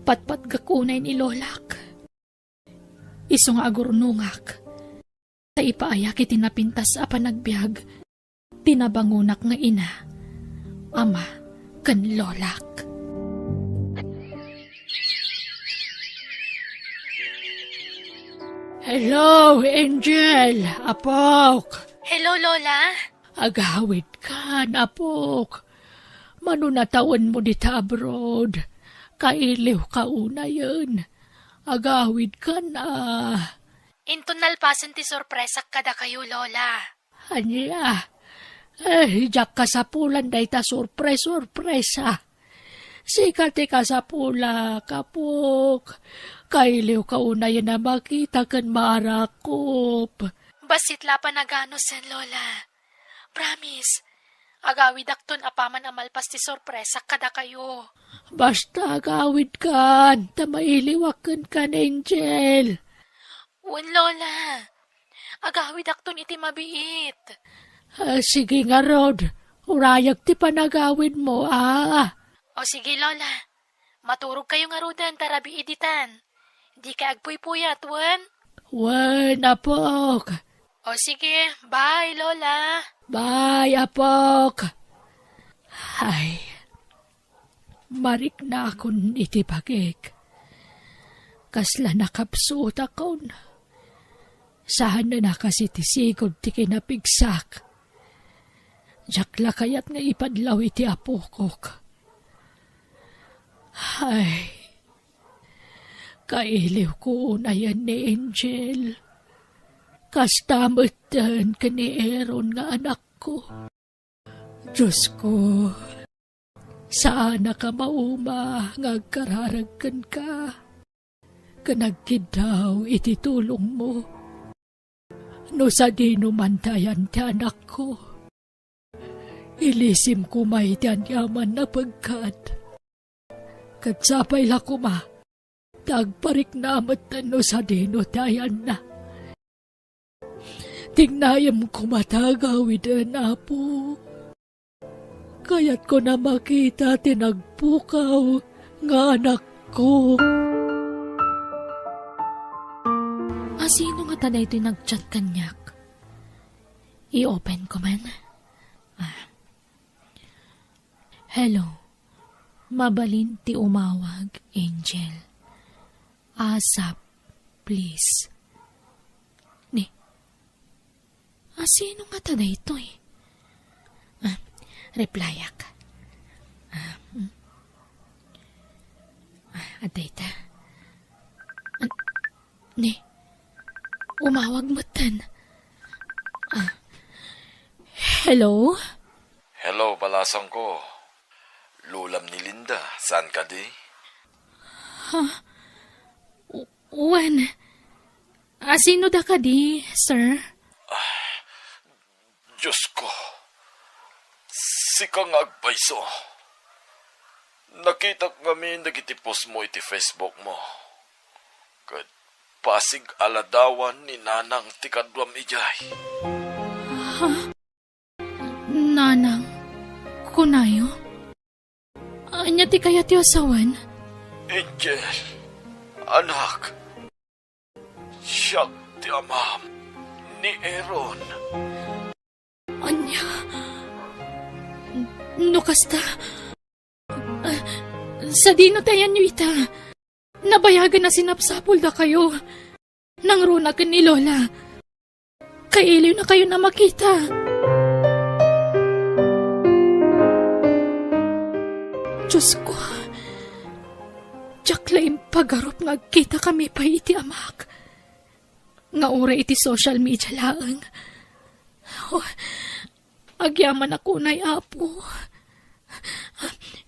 Patpatgek unay ni Lolak. Isu nga agurnongak. Ta ipaayak iti napintas a panagbiag ti nabangonak nga ina, ama, ken lolak. Hello, Angel, apok. Hello, Lola. Agawidkan, apok. Mano natawenmo dita abroad? Kailiwka unayen. Agawidkan, a. Inton nalpasen ti sorpresak kadakayo, Lola. Ania? Eh, diak kasapulan dayta surpres-surpresa. Sika ti kasapulak, apok. Kailiwka unayen a makita ken maarakop. Bassit la a panaganusen, Lola. Promise, agawidakton apaman a malpas ti sorpresak kadakayo. Basta agawidkan, ta mailiwak kenka, Angel. Wen, Lola. Agawidakton iti mabiit. Ah, sige ngarud, urayek ti panagawidmo, a. O sige, Lola. Maturogkayo ngaruden ta rabii ditan. Dikay agpuypuyat, wen? Wen, apok. O sige, bye, Lola. Bye, apok. Ay, mariknakon iti bagik. Kasla nakapsutakon. Saan a kas iti sigud ti kinapigsak. Diak la kayat nga ipadlaw iti apokok. Ay, kailiwko unayen ni Angel. Kasta metten ken ni Aaron nga anakko. Diosko, saanak a mauma nga agkararag kenka, ken agkiddaw iti tulongmo. No sadino man ti ayan ti anakko, ilisim koma iti aniaman a pegkat. Ket sapay la koma ta agparikna met no sadino ti ayanna. Tignayem koma ta agawiden, Apo. Kayatko a makita ti nagpukaw nga anakko. A, sino ngata daytoy nag-chat kaniak? I-open ko man. Ah. Hello. Mabalin ti umawag, Angel. ASAP, please. Ni, a, sino ngata daytoy? Ah, replyak. Ah, mm. Ah, adda ita. Ah, ni, umawag metten. Ah, hello? Hello, balasangko. Lolam ni Linda, saan kadi? Ha? W-, wen. A, sino da kadi, sir? Diosko, sika nga agpayso. Nakitak ngamin dagiti post mo iti Facebook mo. Ket pasig a ladawan ni Nanang ti kaduam idiay. Ha? Nanang, kunayo? Ania ti kayatyo a sawen? Angel, anak, siak ti amam ni Aaron. Ania? No kasta, ah, sadino ti ayanyo ita? Nabayagen a sinapsapul dakayo. Nangruna ken ni Lola. Kailiwnakayon a makita. Diosko, diak la impagarup nga agkitakami pay iti amak. Nga uray iti social media laeng. Oh, agyamanak unay, Apo.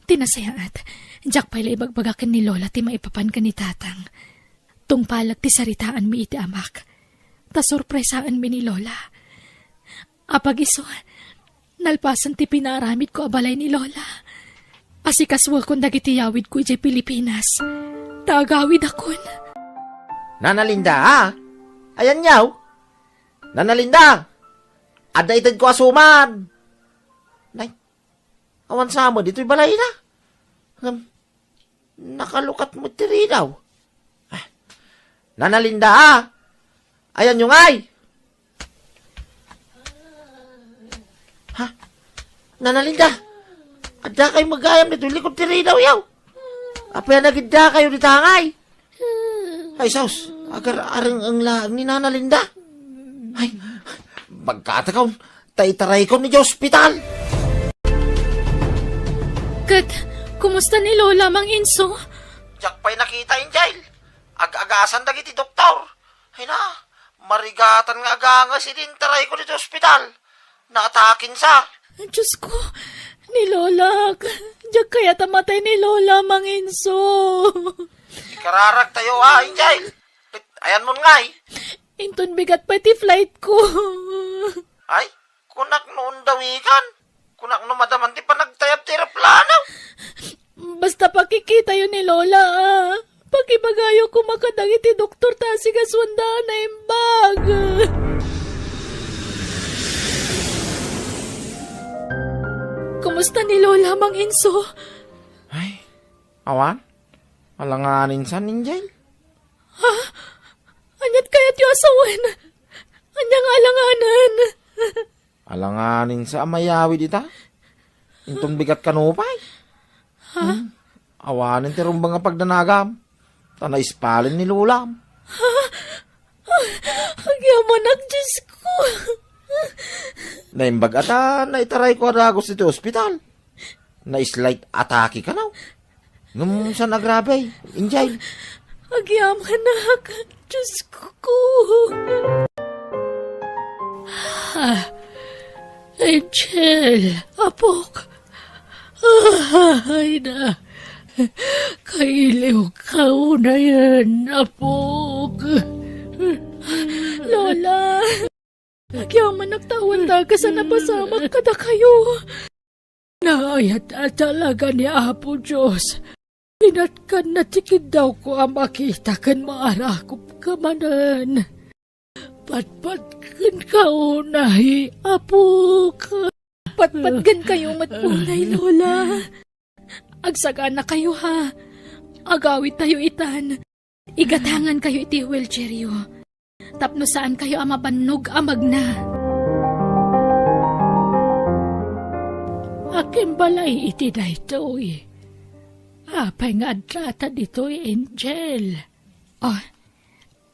Ti nasayaat, diak pay la ibagbaga ken ni Lola ti maipapan ken ni Tatang. Tungpalek ti saritaanmi iti amak. Ta sorpresaenmi ni Lola. Apag-isu, nalpasen ti pinaaramidko a balay ni Lola. Asikasuekon dagiti yawidko idiay Pilipinas. Ta agawidakon. Nana Linda, a? Ayanyo? Nana Linda! Adda itedko a suman! Nay, awan sa met ditoy balayna. Ngem, nakalukat met ti ridaw. Ah, Nana Linda, a? Ayanyo ngay? Ha? Nana Linda, adda kay magayam ditoy likod ti ridawyo. Apay a nagidda kayo dita ngay? Ay, sus, agar-areng-eng laeng ni Nana Linda. Ay, magkatakon, ta itaraykon idiay ospital. Ket, kumusta ni Lola, Mang Inso? Diak pay nakita, Angel. Ag-agasan dagiti doktor. Ay na, marigatan nga aganges idi intaraykon iti ospital. Naatakinsa. Diosko, ni Lola, diak kayat a matay ni Lola, Mang Inso. Ikararagtayo, a, Angel. Ayanmon ngay? Inton bigat pay ti flightko. Ay, kunak no undawikan. Kunak no madaman ti panagtayab ti eroplano. Basta pakikitayo ni Lola, a. Pakibagayo koma kadagiti doktor ta asikasuanda a naimbag. Kumusta ni Lola, Mang Inso? Ay, awan. Alanganin san, Angel? Ha? Aniat kayatyo a sawen? Ania nga alanganen? Alanganin sa a mayawid ita? Inton bigat kano pay? Ha? Hmm? Awanen ti rumbeng a pagdanagam. Ta naispalen ni Lolam. Ha? Agyamanak, Diyos ko. Naimbag a ta naitarayko a dagus iti ospital. Naislay atake kano. Ngem saan agrabe, Angel. Agyamanak, Diyos ko. Ah, Angel, apok. Ay na, kailiw ka unayen, apok. Lola, agyamanak ta awan dagus a napasamak kadakayo. Naayat a talaga ni Apo Dios. Pinatganna ti kiddawko a makita ken maarakop ka manen. Patpatgenka unay, apok. Patpatgenkayo met unay, Lola. Agsaganakayo, ha. Agawidtayo itan. Igatangankayo iti wheelchairyo. Tapno saankayo a mabannog a magna. Akin balay iti daytoy. Apay nga addata ditoy, Angel? Oh,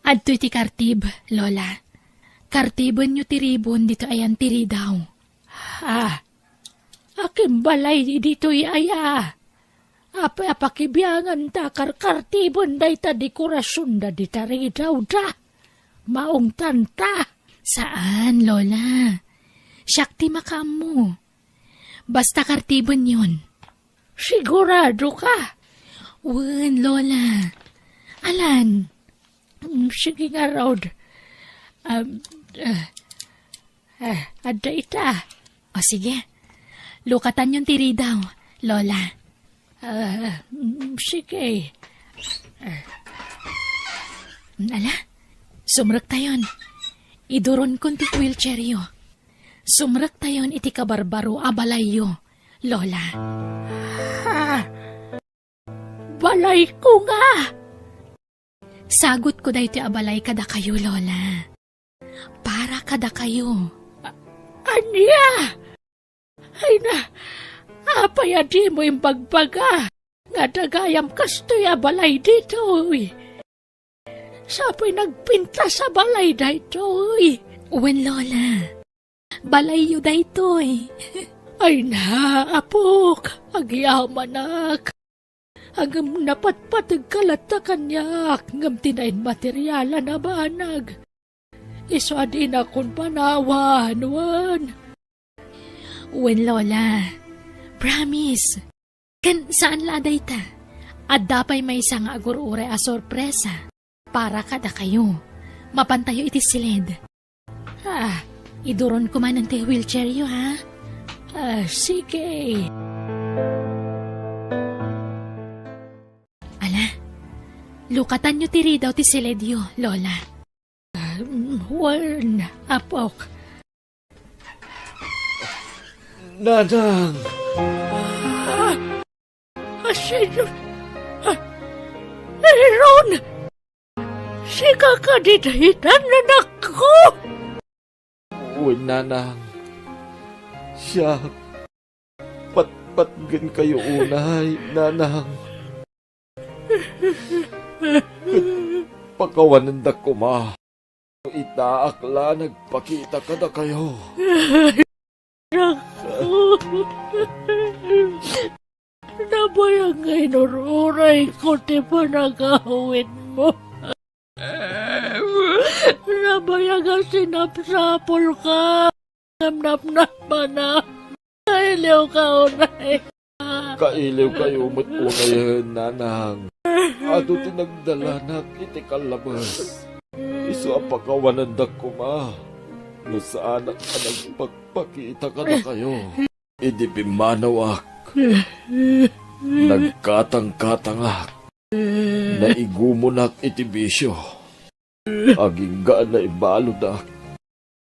adtoy ti kartib, Lola. Kartibenyo ti ribon ditoy ayan ti ridaw. Ha? Akin balay ditoy aya? Apay a pakibiangan ta karkartiben dayta dekorasionda dita ridawda? Maungtan ta? Saan, Lola. Siak ti makaammo. Basta kartibenyon. Sigurado ka? Wen, Lola. Alan. Mm, sige ngarud. Um, ah, ah, adda ita. O sige. Lukatanyon ti ridaw, Lola. Ah, mm, sige. Ah. Ala, sumrektayon. Iduronkon ti wheelchairyo. Sumrektayon iti kabarbaro a balayyo, Lola. Ah, balayko nga! Sagutko daytoy a balay kadakayo, Lola. Para kadakayo. A-, ania? Ay na, apay a dimo imbagbaga nga adda gayam kastoy a balay ditoy? Sapay nagpintas a balay daytoy. Wen, Lola. Balayyo daytoy. Ay na, apok, agyamanak. Ngem napatpategka latta kaniak ngem ti nainmaterialan a banag. Isu a dinakon panawan, wen. Wen, Lola. Promise. Ken saan la a dayta. Adda pay maysa nga agur-uray a sorpresa para kadakayo. Mapantayo iti siled. Ah, iduronko manen ti wheelchairyo, ha? Ah, sige. Ala, lukatanyo ti ridaw ti siledyo, Lola. Ah, mm, wen, apok. Nanang! Ah! Ah, Señor! Ah, Aaron! Sika kadi daytan, anakko? Wen, Nanang. Siak. Patpatgenkayo unay, Nanang. Ket pakawanendak koma. Itaak la nagpakita kadakayo. Nabayag nga inur-urayko ti panagawidmo. Nabayag nga sinapsapulka. Namnamnamana. Kailiwka unay. Kailiwkayo met unayen, Nanang. Adu ti nagdalanak iti kallabes. Isu a pakawanendak koma no saanak a nagpakpakita kadakayo. Idi pimmanawak, nagkatangkatangak, naigumunak iti bisio. Agingga a naibaludak,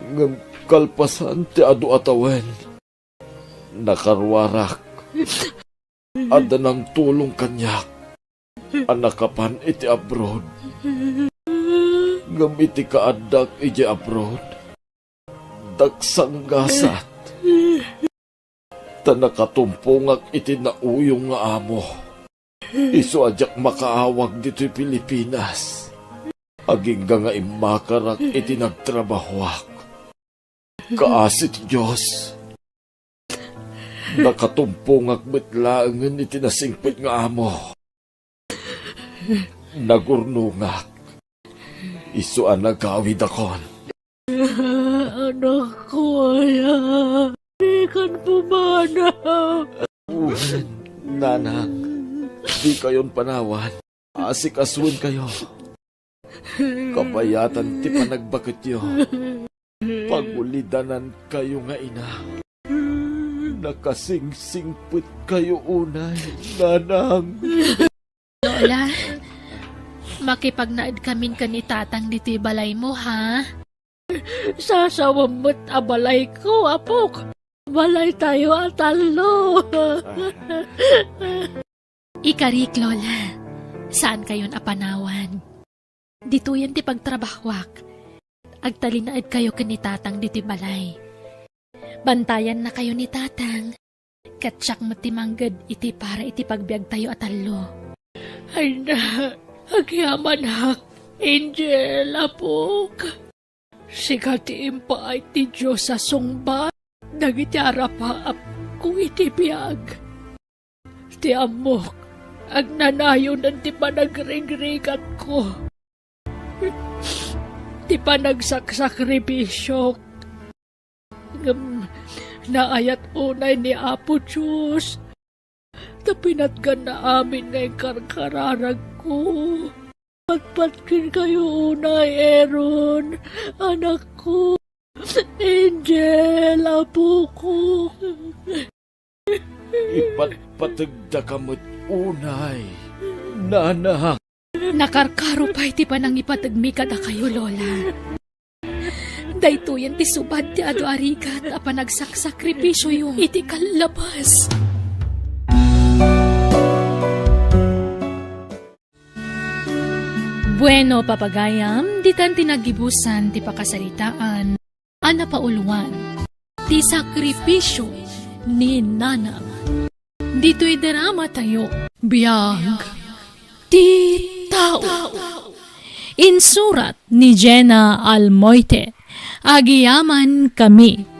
ngem kalpasan ti adu a tawen, nakaruarak. Adda nangtulong kaniak. a nakapan iti abroad. Ngem iti kaaddak idiay abroad, daksanggasat. Ta nakatumpongak iti nauyong nga amo. Isu a diak makaawag ditoy Pilipinas. Agingga nga immakarak iti nagtrabahoak. Kaasi ti Dios, nakatumpongak met laengen iti nasingpet nga amo. Nagurnongak. Isu a nagawidakon. Anakko, aya, dikan pumanaw. Wen, nanang, dikayon panawan. Asikasuenkayo. Kabayatan ti panagbaketyo. Pagulidanankayo nga ina. Nakasingsingpetkayo unay, nanang. Lola, makipagnaedkamin ken ni Tatang ditoy balaymo, ha? Sasawem met a balayko, apok. Balaytayo a tallo. Ikarik, Lola. Saankayon a panawan. Ditoyen ti pagtrabahoak. Agtalinaedkayo ken ni Tatang ditoy balay. Bantayannakayo ni Tatang. Ket siak met ti mangged iti para iti pagbiagtayo a tallo. Ay na, agyamanak, Angel, apok. Sika ti impaay ti Dios a sungbat dagiti arapaapko iti biag. Ti ammok, agnanayonen ti panagrigrikatko, ti panagsaksakripisio. Ngem naayat unay ni Apo Dios, ta pinatganna amin nga inkarkararagko. Patpatgenkayo unay, Aaron, anakko. Angel, apoko. Ipatpategdaka met unay, nanak. Nakarkaro pay ti panangipategmi kadakayo, Lola. Daytoyen ti subad ti adu a rigat a panagsaksakripisioyo iti kallabas. Bueno, papagayam, ditan ti nagibusan ti pakasaritaan a napauluan, ti sakripisio ni Nana. Ditoy drama tayo, Biag ti Tao. Insurat ni Jenna Almoite. Agiyaman kami.